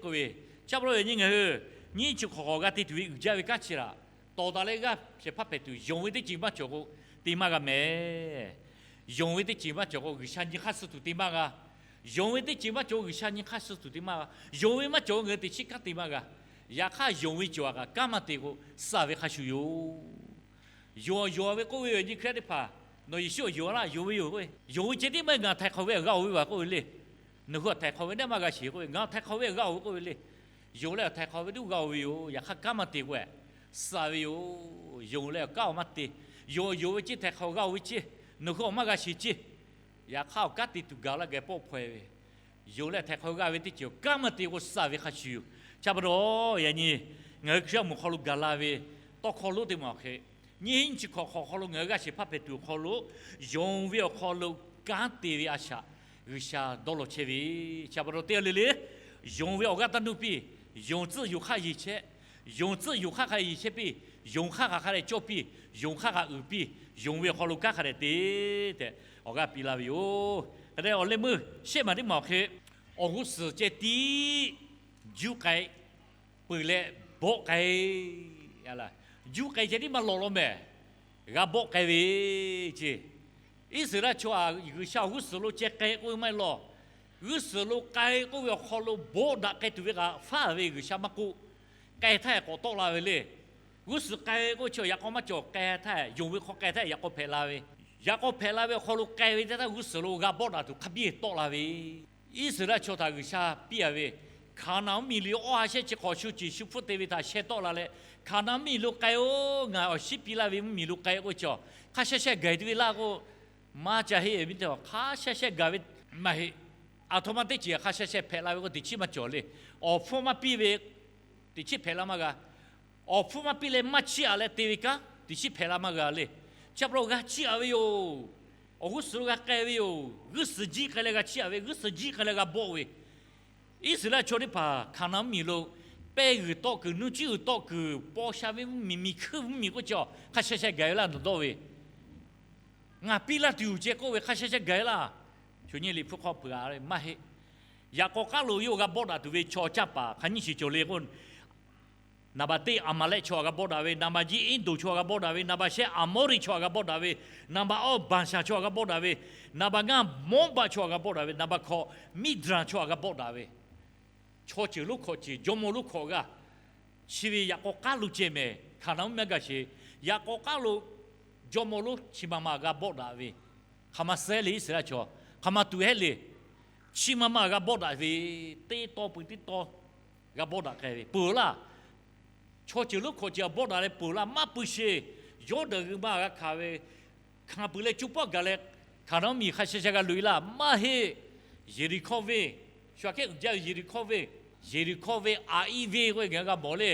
k'oˆ ve. Chi pa taw yaꞈ nyi ngaˬ hui nyiˇ chi hk'awꞈ hk'awꞈ g'a te tuˬ ve uiˍ jaˇ ve kanˉ chi htaꞈ tawˍ daꞈ leh g'aˇ shehˍ hpaˇ hpehꞈ tuˬ, yonˍ ve teˇ ceuˬ maˇ cawˬ k'o te maˇ g'a mehˍ. Yonˍ ve teˇ ceuˬ maˇ cawˬ k'o G'uiˬsha nyi hk'aˇ suh tuˬ te maˇ g'a. Yonˍ ve teˇ ceuˬ maˇ cawˬ k'o G'uiˬsha nyi hk'aˇ suh tuˬ te maˇ g'a. Yonˍ ve maˇ cawˬ k'o ngaˬ hui teꞈ chiˉ kanˉ te maˇ g'a. Yaꞈ hk'aˇ yonˍ ve cawˬ a kaꞈ kanˉ maˇ te k'o suh ve hk'a shuˍ yoˬ. Yonˍ yonˍ ve k'oˆ ve, yaꞈ nyi Hkriꞈ yaˇ teˇ hpaˍ, nawˬ Yeˍsuˆ awˬ yonˍ laˇ, yonˍ ve yoˬ k'oˆ ve, yonˍ ve ceh tiˉ maˇ heˆ, ngaˬ htaiˍ hk'awꞈ ve g'a oˬ ve vaˬ k'oˆ ve le. Nawˬ hui awˬ htaiˍ hk'awꞈ ve naˆ maˇ g'a sheˍ k'oˆ ve, ngaˬ awˬ htaiˍ hk'awꞈ ve g'a oˬ ve k'oˆ ve le. Yonˍ leh awˬ htaiˍ hk'awꞈ ve tuˉ g'a oˬ ve yoˬ. Yaꞈ hk'aˇ kanˉ maˇ te k'o, suh ve yoˬ. Yonˍ leh awˬ kanˉ awˬ maˇ te. Yonˍ yonˍ ve ceh htaiˍ hk'awꞈ g'a oˬ ve ceh, nawˬ hui awˬ maˇ g'a sheˍ ceh. Yaꞈ hk'aˇ awˬ kanˉ te tuˬ gaˬ laˇ geh pawˆ hpaweh ve, yonˍ leh htaiˍ hk'awꞈ g'a ve teˇ ceuˬ kanˉ maˇ te k'o suh ve hk'a shuˍ yoˬ. Chi pa taw yaꞈ nyi ngaˬ hui Hkriꞈ yaˇ moˍ hk'aw lo gaˬ la ve tawˇ hkawˇ lonˉ teˇ maˬ awˬ hk'e, nyiˇ hinˉ nyiˇ chi hk'awꞈ hk'awꞈ hk'aw lo ngaˬ hui g'aˇ shehˍ hpaˇ hpehꞈ tuˬ awˬ hk'aw lo, yonˍ ve awˬ hk'aw lo kanˉ te ve a shaꞈ G'uiˬsha dawˇ law chehˇ ve. Chi pa taw teˇ g'aˇ le le, yonˍ ve awˬ g'aˇ taˇ nuˇ piˇ. Yonˍ tcuhˆ yonˍ hk'aˇ yeˬ chehˇ. Yonˍ tcuhˆ yonˍ hk'aˇ hk'a yeˬ chehˇ piˇ. Yonˍ hk'aˇ hk'aˬ hk'a dehꞈ cawˇ piˇ. Yonˍ hk'aˇ hk'aˬ uiˍ piˇ. Yonˍ ve awˬ hk'aw lo kanˉ hk'a dehꞈ te tehꞈ awˬ g'aˇ piˇ laˇ ve yoˬ. Hk'e te awˬ leh meuˇ shehˆ maˬ teˇ maˬ awˬ hk'e, awˬ g'uˇ suhˍ ceh tiˉ juˇ k'ai peuˬ leh bawˆ k'ai. Juˇ k'ai ceh tiˉ maˇ lawꞈ law mehˍ, g'a bawˆ k'ai ve ce. Iˉsaˍreˍlaˆ chaw aꞈ G'uiˬsha awˬ g'uˇ suhˍ lo ceh k'ai k'oˆ ve maˇ heˆ law. G'uˇ suhˍ lo k'ai k'oˆ ve awˬ hk'aw lo bawˆ daꞈ k'ai tuˬ ve kaꞈ faˉ ve G'uiˬsha maˇ k'oˆ, k'ai htaˇ k'awꞈ tawˆ la ve le. G'uˇ suhˍ k'ai k'oˆ ve chi yaꞈ k'aw maˇ cawˬ, k'ai htaˇ yonˍ ve hk'aw k'ai htaˇ yaꞈ k'aw hpehꞈ la ve. Yaꞈ k'aw hpehꞈ la ve awˬ hk'aw lo k'ai ve teˇ htaˇ g'uˇ suhˍ lo g'a bawˆ daꞈ tuˬ hk'a biˇ tawˆ la ve. Iˉsaˍreˍlaˆ chaw htaꞈ G'uiˬsha piˇ a ve, Hkaˍnanˍ mvuhˇmiˬ lo awˇ ha shehˆ chi hk'awꞈ shu ceˬ shu hpfuhˆ te ve htaꞈ sheh tawˆ la leh, Hkaˍnanˍ mvuhˇmiˬ lo k'ai-o, ngaˬ awˬ shiˉ piˇ laˇ ve mvuhˇmiˬ lo k'ai k'oˆ ve chi, hk'a sheh sheh gaˬ tuˬ ve laˇ k'o, maˇ ca heˆ ve teˇ hk'a sheh sheh gaˬ ve maˇ heˆ. Aˬ htoꞈ ma teˇ ceuˬ hk'a sheh sheh hpehꞈ la ve k'o teꞈ chiˉ maˇ cawˬ le. Awˬ hpfuhˇ maˇ piˇ ve teꞈ chiˉ hpehꞈ la maˇ g'a. Awˬ hpfuhˇ maˇ piˇ leh maˇ chiˇ aꞈ leh te ve kanˉ teꞈ chiˉ hpehꞈ la maˇ g'a le. Chi pa taw g'a chiˇ aꞈ ve yoˬ. Awˬ g'uˇ suhˍ lo g'a k'ai ve yoˬ. G'uˇ suhˍ jiˆ k'ai leh g'a chiˇ aꞈ ve, g'uˇ suhˍ jiˆ k'ai leh g'a bawˆ ve. Iˉsaˍreˍlaˆ chaw teˇ hpaˍ Hkaˍnanˍ mvuhˇmiˬ lo pehˇ g'uiˬ tawˆ kuiˬ, nuˇ cuˉ g'uiˬ tawˆ kuiˬ, paw sha ve mvuhˇmiˬ, miˬ hkuiˇ mvuhˇmiˬ k'oˆ chi hk'a sheh sheh gaˬ ve laˇ nawˬ dawˇ ve, ngaˬ piˇ laˇ tuˬ yoˬ ceh k'oˆ ve hk'a sheh sheh gaˬ ve laˇ. Chaw nyi Liꞈ hpu hk'aw hpeuꞈ a ve maˇ heˆ. Yaꞈ k'aw k'aˉ lo yawˇ g'a bawˆ daꞈ tuˬ ve chaw caˇ paˍ hk'a nyiˇ shiˍ cawˬ le k'o, naˍ baˬ teˇ Aˍmaˍlehˆ chaw htaꞈ g'a bawˆ daꞈ ve, naˍ baˬ nyiˇ Eˇdonˍ chaw htaꞈ g'a bawˆ daꞈ ve, naˍ baˬ shehˆ Aˍmawˇriˆ chaw htaꞈ g'a bawˆ daꞈ ve, naˍ baˬ awˇ Baˍshaˍ chaw htaꞈ g'a bawˆ daꞈ ve, naˍ baˬ ngaˇ Mawˇbaˆ chaw htaꞈ g'a bawˆ daꞈ ve, naˍ baˬ hkawꞈ Miˇdraˍ chaw htaꞈ g'a bawˆ daꞈ ve, chaw ceuˬ lonˉ hkawꞈ ceuˬ, jawˇmawˇ lonˉ hkawꞈ g'aˇ. Chi ve yaꞈ k'aw k'aˉ lo ceh mehˍ, Hkaˍnanˍ mvuhˇmiˬ maˇ gaˬ sheˍ. Yaꞈ k'aw k'aˉ lo jawˇmawˇ lonˉ chi ma ma g'a bawˆ daꞈ ve, hk'aˬ ma suh heˆ le Iˉsaˍreˍlaˆ chaw, hk'aˬ ma tuˬ heˆ le. Chi ma ma g'a bawˆ daꞈ ve, teˇ taw peuˬ teˇ taw g'a bawˆ daꞈ k'ai ve peuˬ laˇ. Chaw ceuˬ lonˉ hkawꞈ ceuˬ htaꞈ bawˆ daꞈ leh peuˬ laˇ maˇ pui sheˍ. Yawˇdanˍ g'uiˬ ma g'a hkanˍ ve, hkanˍ peuˬ leh co pawˆ gaˬ leh Hkaˍnanˍ mvuhˇmiˬ hk'a sheh sheh g'a loꞈ e laˇ maˇ heˆ. Yeˍriˍhkawˇ venˇ, shu aꞈ kehˉ uiˍ jaˇ ve Yeˍriˍhkawˇ venˇ, Yeˍriˍhkawˇ venˇ, Aˍiˉ venˇ k'oˆ ve ngaˬ hui g'a mawˬ le.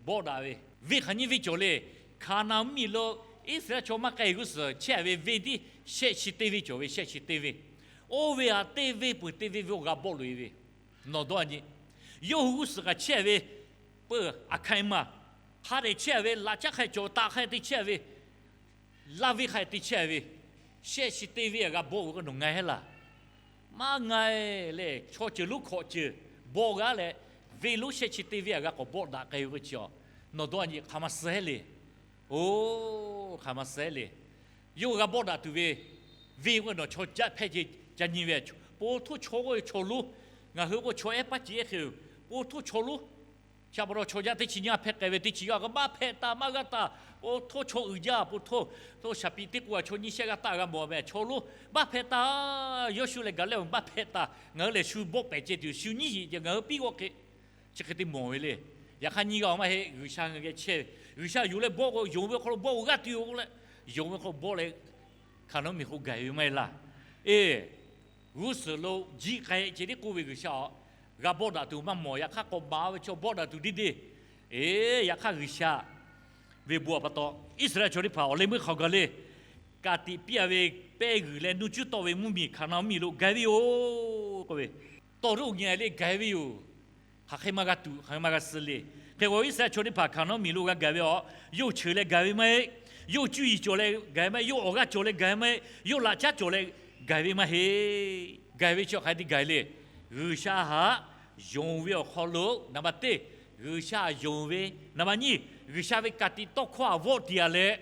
Bawˆ daꞈ ve venˇ hk'aˬ nyiˇ venˇ cawˬ le. Hkaˍnanˍ mvuhˇmiˬ lo Iˉsaˍreˍlaˆ chaw maˇ k'ai g'uˇ suhˍ chehˇ ve venˇ tiˉ shehˆ chi teˇ venˇ cawˬ ve, shehˆ chi teˇ venˇ. Oˇ ve aꞈ teˇ venˇ peuˬ teˇ venˇ ve awˬ g'a bawˆ loꞈ e ve, nawˬ dawˇ a nyi. Yawˇ hui g'uˇ suhˍ kaꞈ chehˇ ve peuˬ aˬ hkanˍ e maˬ hk'a dehꞈ chehˇ ve, laꞈ caˉ hk'a cawˬ taꞈ hk'a te chehˇ ve, laˇ venˇ hk'a te chehˇ ve, shehˆ chi teˇ venˇ aꞈ g'a bawˆ ve k'o nawˬ nga heˆ laˇ. Maˇ nga e le. Chaw ceuˬ lonˉ hkawꞈ ceuˬ bawˆ g'aˇ leh, venˇ lonˉ shehˆ chi teˇ venˇ aꞈ g'a k'awꞈ bawˆ daꞈ k'ai ve k'o chi, nawˬ dawˇ a nyi hk'aˬ ma suh heˆ le. Oˬ, hk'aˬ ma suh heˆ le. Yawˇ g'a bawˆ daꞈ tuˬ ve venˇ k'o nawˬ chaw jaˇ hpehˇ ce ca nyi ve, po htoˇ chaw k'oˆ ve chaw lonˉ, ngaˬ hui k'o chaw ehˉ paˉ ce ehˉ hk'e, po htoˇ chaw lonˉ Chi pa taw chaw yaˇ teˇ chi nyiˇ hpehˇ k'ai ve teˇ chi g'aˇ k'o, maˇ hpehꞈ taˍ, maˇ g'a taˍ. Oˇ htoˇ chaw uiˍ jaˇ, po htoˇ, htoˇ shaˍ piˍ teˇ k'o a chaw nyiˇ shehˆ g'aˇ taˆ g'a mawˬ ve chaw lo, maˇ hpehꞈ taˍ. Yawˇshuˆ leh Gaˍliˍlehˇ maˇ hpehꞈ taˍ. Ngaˬ hui lehˬ shu bawˆ pehˍ ceh tuˬ, shu nyiˇ yiꞈ ceh ngaˬ hui piˇ g'awˆ hk'e, chi hk'e te mawˬ ve le. Yaꞈ hk'aˇ nyiˇ g'aˇ maˇ heˆ, G'uiˬsha ngaˬ geh chehˇ ve, G'uiˬsha yonˍ leh bawˆ k'o, yonˍ ve awˬ hk'aw lo bawˆ k'o g'aˇ tuˬ yoˬ k'oˆ leh, yonˍ ve hk'aw bawˆ leh Hkaˍnanˍ miˬ k'o gaˬ ve maˇ heˆ laˇ. Eˬ, g'uˇ suhˍ lo jiˆ k'ai ceh tiˉ k'oˆ ve G'uiˬsha a, g'a bawˆ daꞈ tuˬ maˇ mawˬ. Yaꞈ hk'aˇ k'awꞈ maˍ ve chaw bawˆ daꞈ tuˬ deˇ deˇ. Eˬ, yaꞈ hk'aˇ G'uiˬsha ve bon a pa taw, Iˉsaˍreˍlaˆ chaw teˇ hpaˍ awˬ leh meuˇ hk'aw gaˬ le, ka tiꞈ piˇ a ve pehˇ g'uiˬ leh nuˇ cuˉ tawˆ ve mvuhˇmiˬ Hkaˍnanˍ miˬ lo gaˬ ve yoˬ k'oˆ ve, tawˇ roˆ nyi le gaˬ ve yoˬ. Hk'aˬ hk'e maˇ g'a tuꞈ, hk'aˬ hk'e maˇ g'a suh le. Hk'e k'o Iˉsaˍreˍlaˆ chaw teˇ hpaˍ Hkaˍnanˍ miˬ lo g'a gaˬ ve a, yawˇ cheuˬ leh gaˬ ve maˇ heˆ. Yawˇ cuˇ yiˍ cawˬ leh gaˬ ve maˇ heˆ. Yawˇ awˬ g'aˇ cawˬ leh gaˬ ve maˇ heˆ. Yawˇ laꞈ caˉ cawˬ leh gaˬ ve maˇ heˆ. Gaˬ ve chi hk'aˬ hk'e te gaˬ le. G'uiˬsha htaꞈ yonˍ ve awˬ hk'aw lo, naˍ baˬ teˇ, G'uiˬsha htaꞈ yonˍ ve, naˍ baˬ nyiˇ, G'uiˬsha ve ka tiꞈ tawˇ hkawˇ htaꞈ vawˆ tiꞈ a leh,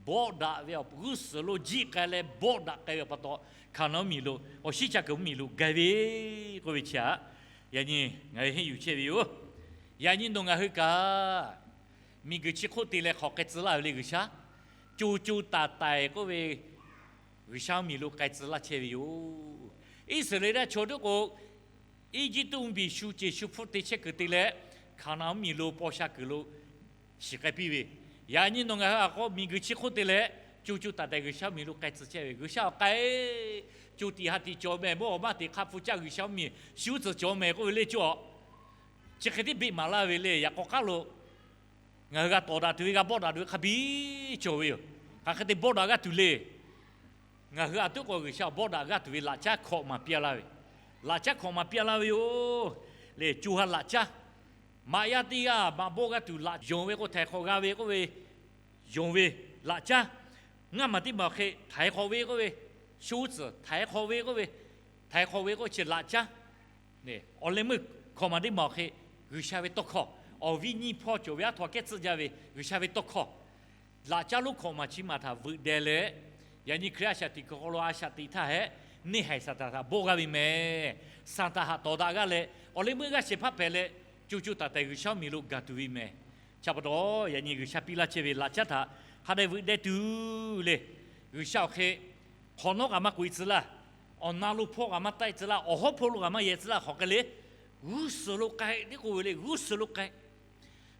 bawˆ daꞈ ve awˬ g'uˇ suhˍ lo jiˆ k'ai leh bawˆ daꞈ k'ai ve pa taw, Hkaˍnanˍ miˬ lo awˬ shiˉ ca kuiˬ mvuhˇmiˬ lo gaˬ ve k'oˆ ve chi htaꞈ, yaꞈ nyi ngaˬ hui henˇ yuˬ chehˇ ve yoˬ. Yaꞈ nyi nawˬ ngaˬ hui kaꞈ miˬguiˬ chi hk'oˆ te leh hk'awꞈ k'ai tcuh laˇ ve le G'uiˬsha. Co co taiˍ taiˍ k'oˆ ve G'uiˬsha mvuhˇmiˬ lo k'ai tcuh laˇ chehˇ ve yoˬ. Iˉsaˍreˍlaˆ chaw teˇ k'o, Eˇjiˇtuꞈ mvuhˇmiˬ shu ceˬ shu hpfuhˆ te chehˇ kuiˬ te leh, Hkaˍnanˍ mvuhˇmiˬ lo paw sha kuiˬ lo shiˍ k'ai piˇ ve. Yaꞈ nyi nawˬ ngaˬ hui a k'o miˬguiˬ chi hk'oˆ te leh, co co taiˍ taiˍ G'uiˬsha mvuhˇmiˬ lo k'ai tcuh chehˇ ve. G'uiˬsha awˬ k'ai, co tiꞈ ha tiꞈ cawˬ mehˍ, mvuhˇ awˬ maˇ teꞈ hk'a hpu caˇ G'uiˬsha mvuhˇmiˬ shu tcuhˍ cawˬ mehˍ k'oˆ ve le cawˬ. Chi hk'e tiˉ beˆ maˍ laˇ ve le. Yaꞈ k'aw k'aˉ lo ngaˬ hui g'a tawˍ daꞈ tuˬ ve, g'a bawˆ daꞈ tuˬ ve hk'a biˇ cawˬ ve yoˬ. Hk'aˬ hk'e te bawˆ daꞈ g'aˇ tuˬ le. Ngaˬ hui a tuˉ k'o G'uiˬsha bawˆ daꞈ g'aˇ tuˬ ve laꞈ caˉ hkawꞈ maˍ piˇ laˇ ve, laꞈ caˉ hkawꞈ maˍ piˇ laˇ ve yoˬ. Le co ha laꞈ caˉ, maꞈ yaˇ teˇ g'aˇ maꞈ bawˆ g'aˇ tuˬ laꞈ yonˍ ve k'o, htaiˍ hk'awꞈ g'a ve k'oˆ ve, yonˍ ve laꞈ caˉ, ngaˇ maˬ teˇ maˬ awˬ hk'e htaiˍ hk'awꞈ ve k'oˆ ve, sho tcuhˍ htaiˍ hk'awꞈ ve k'oˆ ve, htaiˍ hk'awꞈ ve k'oˆ chi laꞈ caˉ. Awˬ leh meuˇ hkawꞈ maˬ teˇ maˬ awˬ hk'e G'uiˬsha ve tawˇ hkawˇ, awˬ viˉ nyiˇ hpawˇ cawˬ ve aˉ htaw kehˉ tcuhˆ jaˇ ve G'uiˬsha ve tawˇ hkawˇ, laꞈ caˉ lonˉ hkawꞈ maˬ chi maˬ htaꞈ veuꞈ deh leh, yaꞈ nyi Hkriꞈ a shaꞈ teꞈ kuiˬ hk'aw lo a shaꞈ teꞈ htaˇ hehꞈ, neˇ haiˬ Saˍtanˍ htaꞈ bawˆ g'a ve mehˍ. Saˍtanˍ htaꞈ tawˍ daꞈ g'aˇ leh, awˬ leh meuˇ g'aˇ shehˍ hpaˇ hpehꞈ leh, co co taiˍ taiˍ G'uiˬsha mvuhˇmiˬ lo gaˬ tuˬ ve mehˍ. Chi pa taw, yaꞈ nyi G'uiˬsha piˇ laˇ chehˇ ve laꞈ caˉ htaꞈ hk'a dehꞈ veuꞈ deh tuˬ le. G'uiˬsha awˬ hk'e hk'awꞈ nawˉ kaꞈ maˇ k'oꞈ e tcuh laˇ. Awˬ na lo hpawˇ kaꞈ maˇ taˆ e tcuh laˇ. Awˬ hawˉ hpawˇ lo kaꞈ maˇ yehˬ tcuh laˇ. Hk'aˬ hk'e le, g'uˇ suhˍ lo k'ai tiˉ k'oˆ ve le, g'uˇ suhˍ lo k'ai.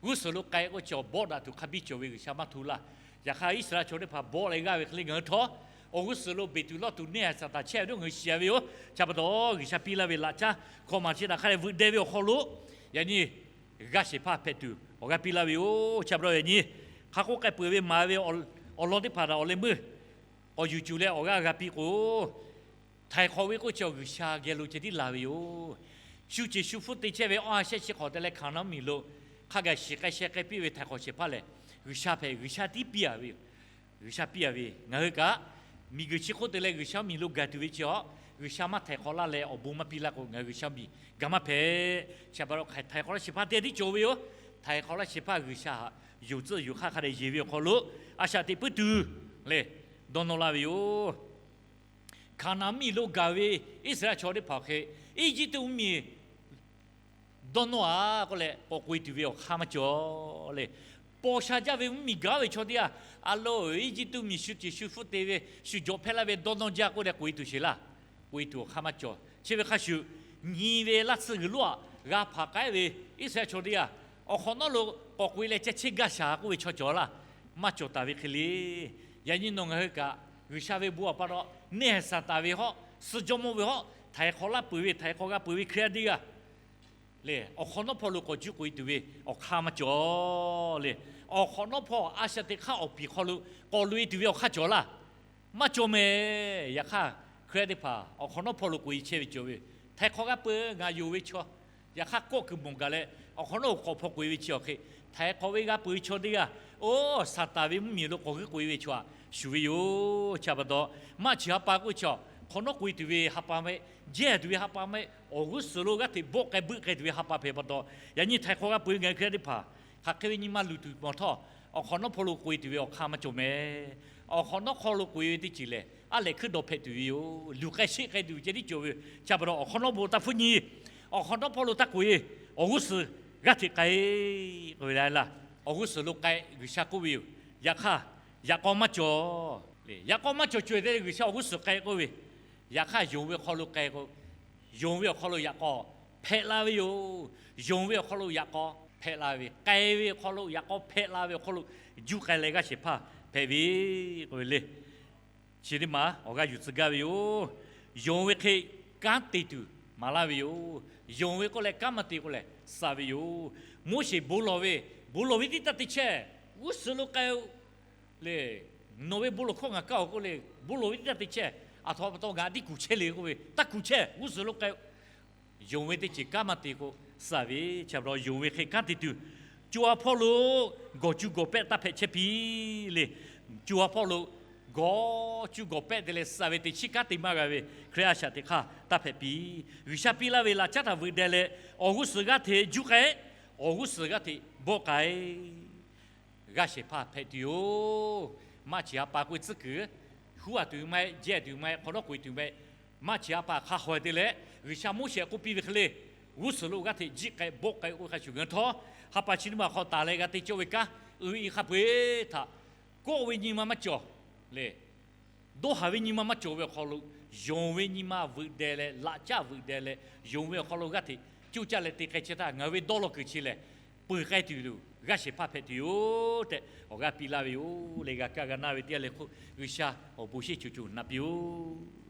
G'uˇ suhˍ lo k'ai k'o, chi awˬ bawˆ daꞈ tuˬ hk'a biˇ cawˬ ve G'uiˬsha maˇ hto laˇ. Yaꞈ hk'aˇ Iˉsaˍreˍlaˆ chaw teˇ hpaˍ bawˆ leh g'aˇ ve hk'e le ngaˬ hui htawˇ, awˬ g'uˇ suhˍ lo beˬ tuˬ lawˇ tuˬ neˇ haiˬ Saˍtanˍ chehˇ ve htaꞈ ngaˬ hui shiˍ ve yoˬ. Chi pa taw, G'uiˬsha piˇ laˇ ve laꞈ caˉ hkawꞈ maˬ chi htaꞈ hk'a dehꞈ veuꞈ deh ve awˬ hk'aw lo, yaꞈ nyi g'aˇ shehˍ hpaˇ hpehꞈ tuˬ awˬ g'aˇ piˇ laˇ ve yoˬ. Chi pa taw yaꞈ nyi hk'a k'oˆ k'ai peuˬ ve maˍ ve awˬ lawn teˇ hpaˍ htaꞈ awˬ leh meuˇ k'awꞈ yuˬ cuˬ leh awˬ g'aˇ g'a piˇ k'o, htaiˍ hk'awꞈ ve k'oˆ chi awˬ G'uiˬsha geh lo ceh tiˉ la ve yoˬ. Shu ceˬ shu hpfuhˇ te chehˇ ve awˬ ha shehˆ chi hk'awꞈ te leh Hkaˍnanˍ mvuhˇmiˬ lo hk'a gaˬ shiˍ k'ai sheh k'ai piˇ ve htaiˍ hk'awꞈ shehˍ hpaˇ lehˬ, G'uiˬsha hpehꞈ, G'uiˬsha tiˉ piˇ a ve yoˬ. G'uiˬsha piˇ a ve ngaˬ hui kaꞈ, miˬguiˬ chi hk'oˆ te leh G'uiˬsha mvuhˇmiˬ lo gaˬ tuˬ ve chi a, G'uiˬsha maˇ htaiˍ hk'awꞈ laˇ leh awˬ bon maˇ piˇ laˇ k'o, ngaˬ hui G'uiˬsha mvuhˇmiˬ gaˬ maˇ hpehꞈ. Chi pa taw hk'aˬ htaiˍ hk'awꞈ laˇ shehˍ hpaˇ teˇ tiˉ cawˬ ve yoˬ. Htaiˍ hk'awꞈ laˇ shehˍ hpaˇ G'uiˬsha htaꞈ yonˍ tcuhˆ yonˍ hk'aˇ hk'a dehꞈ yeˬ ve awˬ hk'aw lo a shaꞈ teꞈ puiˉ tuˬ leh dawˇ nawˇ laˇ ve yoˬ. Hkaˍnanˍ mvuhˇmiˬ lo gaˬ ve Iˉsaˍreˍlaˆ chaw teˇ hpaˍ awˬ hk'e, Eˇjiˇtuꞈ mvuhˇmiˬ dawˇ nawˇ a k'oˆ leh k'awꞈ k'oꞈ e tuˬ ve awˬ hk'aˇ maˇ cawˬ le. Paw sha jaˇ ve mvuhˇmiˬ gaˬ ve chaw teˇ g'aˇ, a lo Eˇjiˇtuꞈ mvuhˇmiˬ shu ceˬ shu hpfuhˇ te ve, shu jawꞈ hpehˇ laˇ ve dawˇ nawˇ jaˇ k'oˆ leh k'oꞈ e tuˬ sheˍ laˇ. K'oꞈ e tuˬ awˬ hk'aˇ maˇ cawˬ. Chi ve hk'a shuˍ, nyi ve laˇ tsuhˇ g'uiˬ lonˉ aꞈ g'a hpanˍ k'ai ve Iˉsaˍreˍlaˆ chaw teˇ g'aˇ, awˬ hk'awꞈ nawˉ lo k'awꞈ k'oꞈ e leh ceh cheˇ gaˇ shaˍ k'oˆ ve chaw cawˬ laˇ. Maˇ cawˬ taˍ ve hk'e le. Yaꞈ nyi nawˬ ngaˬ hui kaꞈ, G'uiˬsha ve bon awˬ pa taw, neˇ haiˬ Saˍtanˍ ve hawˉ, suh jawˇmawˇ ve hawˉ, htaiˍ hk'awꞈ laˇ peuˬ ve, htaiˍ hk'awꞈ g'a peuˬ ve Hkriꞈ yaˇ teˇ g'aˇ le, awˬ hk'awꞈ nawˉ hpawˇ lo k'awꞈ juˇ k'oꞈ e tuˬ ve awˬ hk'aˇ maˇ cawˬ le. Awˬ hk'awꞈ nawˉ hpawˇ a shaꞈ teꞈ hk'aˇ awˬ piˍ hk'aw lo k'awꞈ loꞈ e tuˬ ve awˬ hk'aˇ cawˬ laˇ. Maˇ cawˬ mehˍ. Yaꞈ hk'aˇ, Hkriꞈ yaˇ teˇ hpaˍ awˬ hk'awꞈ nawˉ hpawˇ lo k'oꞈ e chehˇ ve cawˬ ve, htaiˍ hk'awꞈ g'a peuˬ, ngaˬ yonˍ ve chaw, yaꞈ hk'aˇ kawˆ kuiˬ mawˬ gaˬ leh, awˬ hk'awꞈ nawˉ awˬ hk'awꞈ hpawˇ k'oꞈ e ve chi awˬ hk'e, htaiˍ hk'awꞈ ve g'a peuˬ ve chaw teˇ g'aˇ, oˇ Saˍtanˍ ve mvuhˇmiˬ lo k'awꞈ g'uiˇ k'oꞈ e ve chaw htaꞈ shuˍ ve yoˬ. Chi pa taw, maˇ chi ha pa k'oˆ ve chi, hk'awꞈ nawˉ k'oꞈ e tuˬ ve ha pa mehˆ, jehˇ tuˬ ve ha pa mehˆ, awˬ g'uˇ suhˍ lo g'aˇ hteꞈ bawˆ k'ai beuˆ k'ai tuˬ ve ha pa hpehꞈ pa taw, yaꞈ nyi htaiˍ hk'awꞈ g'a peuˬ ve ngaˬ hui Hkriꞈ yaˇ teˇ hpaˍ, hk'aˬ hk'e ve nyi ma luˬ tuˬ mawˬ htawˇ, awˬ hk'awꞈ nawˉ hpawˇ lo k'oꞈ e tuˬ ve awˬ hk'aˇ maˇ cawˬ mehˍ. Awˬ hk'awꞈ nawˉ hpawˇ lo k'oꞈ e ve teˇ ceuˬ lehˬ, aˉ lehꞈ hkuiˉ dawˬ hpehꞈ tuˬ ve yoˬ. Luˬ k'ai sheˆ k'ai tuˬ ceh tiˉ cawˬ ve yoˬ. Chi pa taw, awˬ hk'awꞈ nawˉ bon taˇ hpfuhˇ nyi, awˬ hk'awꞈ nawˉ hpawˇ lo taˇ k'oꞈ e, awˬ g'uˇ suhˍ g'aˇ hteꞈ k'ai k'oˆ ve le laˇ. Awˬ g'uˇ suhˍ lo k'ai G'uiˬsha k'oˆ ve yoˬ. Yaꞈ hk'aˇ, yaꞈ k'aw maˇ cawˬ le. Yaꞈ k'aw maˇ cawˬ cawehˬ te G'uiˬsha awˬ g'uˇ suhˍ k'ai k'oˆ ve, yaꞈ hk'aˇ yonˍ ve awˬ hk'aw lo k'ai k'o, yonˍ ve awˬ hk'aw lo yaꞈ k'aw hpehꞈ la ve yoˬ. Yonˍ ve awˬ hk'aw lo yaꞈ k'aw hpehꞈ la ve, k'ai ve awˬ hk'aw lo yaꞈ k'aw hpehꞈ la ve awˬ hk'aw lo juˇ k'ai leh g'aˇ shehˍ hpaˇ hpehꞈ ve k'oˆ ve le. Chi teˇ maˬ awˬ g'aˇ yuˬ tcuh gaˇ ve yoˬ. Yonˍ ve hk'e kanˉ te tuˬ maˍ laˇ ve yoˬ. Yonˍ ve k'oˆ leh kanˉ maˇ te k'oˆ lehˬ suh ve yoˬ. Moˉseˍ bon lawˬ ve, bon lawˬ ve teˇ taˇ te chehˇ, g'uˇ suhˍ lo k'ai-o le. Nawˬ ve bon lawˬ hkawˇ ngaˬ kaˇ-oˬ k'oˆ le, bon lawˬ ve teˇ taˇ te chehˇ. Aˬ htoꞈ ma pa taw ngaˬ tiˇ kuˬ chehˇ le k'oˆ ve, taˇ kuˬ chehˇ, g'uˇ suhˍ lo k'ai-o. Yonˍ ve teˇ ceuˬ kanˉ maˇ te k'o, suh ve chi pa taw yonˍ ve hk'e kanˉ te tuˬ, co ha hpawˇ lo gawˬ cu gawˬ pehˆ taˇ hpehꞈ chehˇ piˇ le. Co ha hpawˇ lo gawˬ cu gawˬ pehˆ te leh suh ve teꞈ chiˉ kanˉ te maˇ g'a ve Hkriꞈ yaˇ a shaꞈ teꞈ hk'aˇ taˇ hpehꞈ piˇ. G'uiˬsha piˇ laˇ ve laꞈ caˉ htaꞈ veuꞈ deh leh, awˬ g'uˇ suhˍ g'aˇ hteꞈ juˇ k'ai, awˬ g'uˇ suhˍ g'aˇ hteꞈ bawˆ k'ai g'aˇ shehˍ hpaˇ hpehꞈ tuˬ yoˬ. Maˇ cheˬ ha pa k'oˆ ve tcuhˉ kuiˬ, huˉ a tuˬ maˇ heˆ, jehˇ tuˬ maˇ heˆ, hk'awꞈ nawˉ k'oꞈ e tuˬ maˇ heˆ. Maˇ cheˬ ha pa hk'a haw te leh, G'uiˬsha Moˉseˍ k'oˆ piˇ ve hk'e le, g'uˇ suhˍ lo g'aˇ hteꞈ jiˆ k'ai bawˆ k'ai k'oˆ ve hk'a shuˍ ngaˬ htawˇ, ha pa chi teˇ maˬ hk'aw taˍ leh g'a te cawˇ ve kanˉ uiˍ ve i hk'a peu-eˬ htaꞈ kawˆ ve nyi ma maˇ cawˬ le. Dawˇ haˍ ve nyi ma maˇ cawˬ ve awˬ hk'aw lo, yonˍ ve nyi ma veuꞈ deh leh, laꞈ caˉ veuꞈ deh leh, yonˍ ve awˬ hk'aw lo g'aˇ hteꞈ coˇ caˇ leh te k'ai chehˇ htaˇ, ngaˬ hui ve dawˇ law kuiˬ chi lehˬ, peuˬ k'ai tuˬ yoˬ, g'aˇ shehˍ hpaˇ hpehꞈ tuˬ yoˬ tehꞈ awˬ g'aˇ piˇ laˇ ve yoˬ le. G'a kaˇ g'a naˇ ve teˇ g'aˇ le hk'oˆ, G'uiˬsha awˬ bon shinˉ co co naꞈ piˇ-oˆ.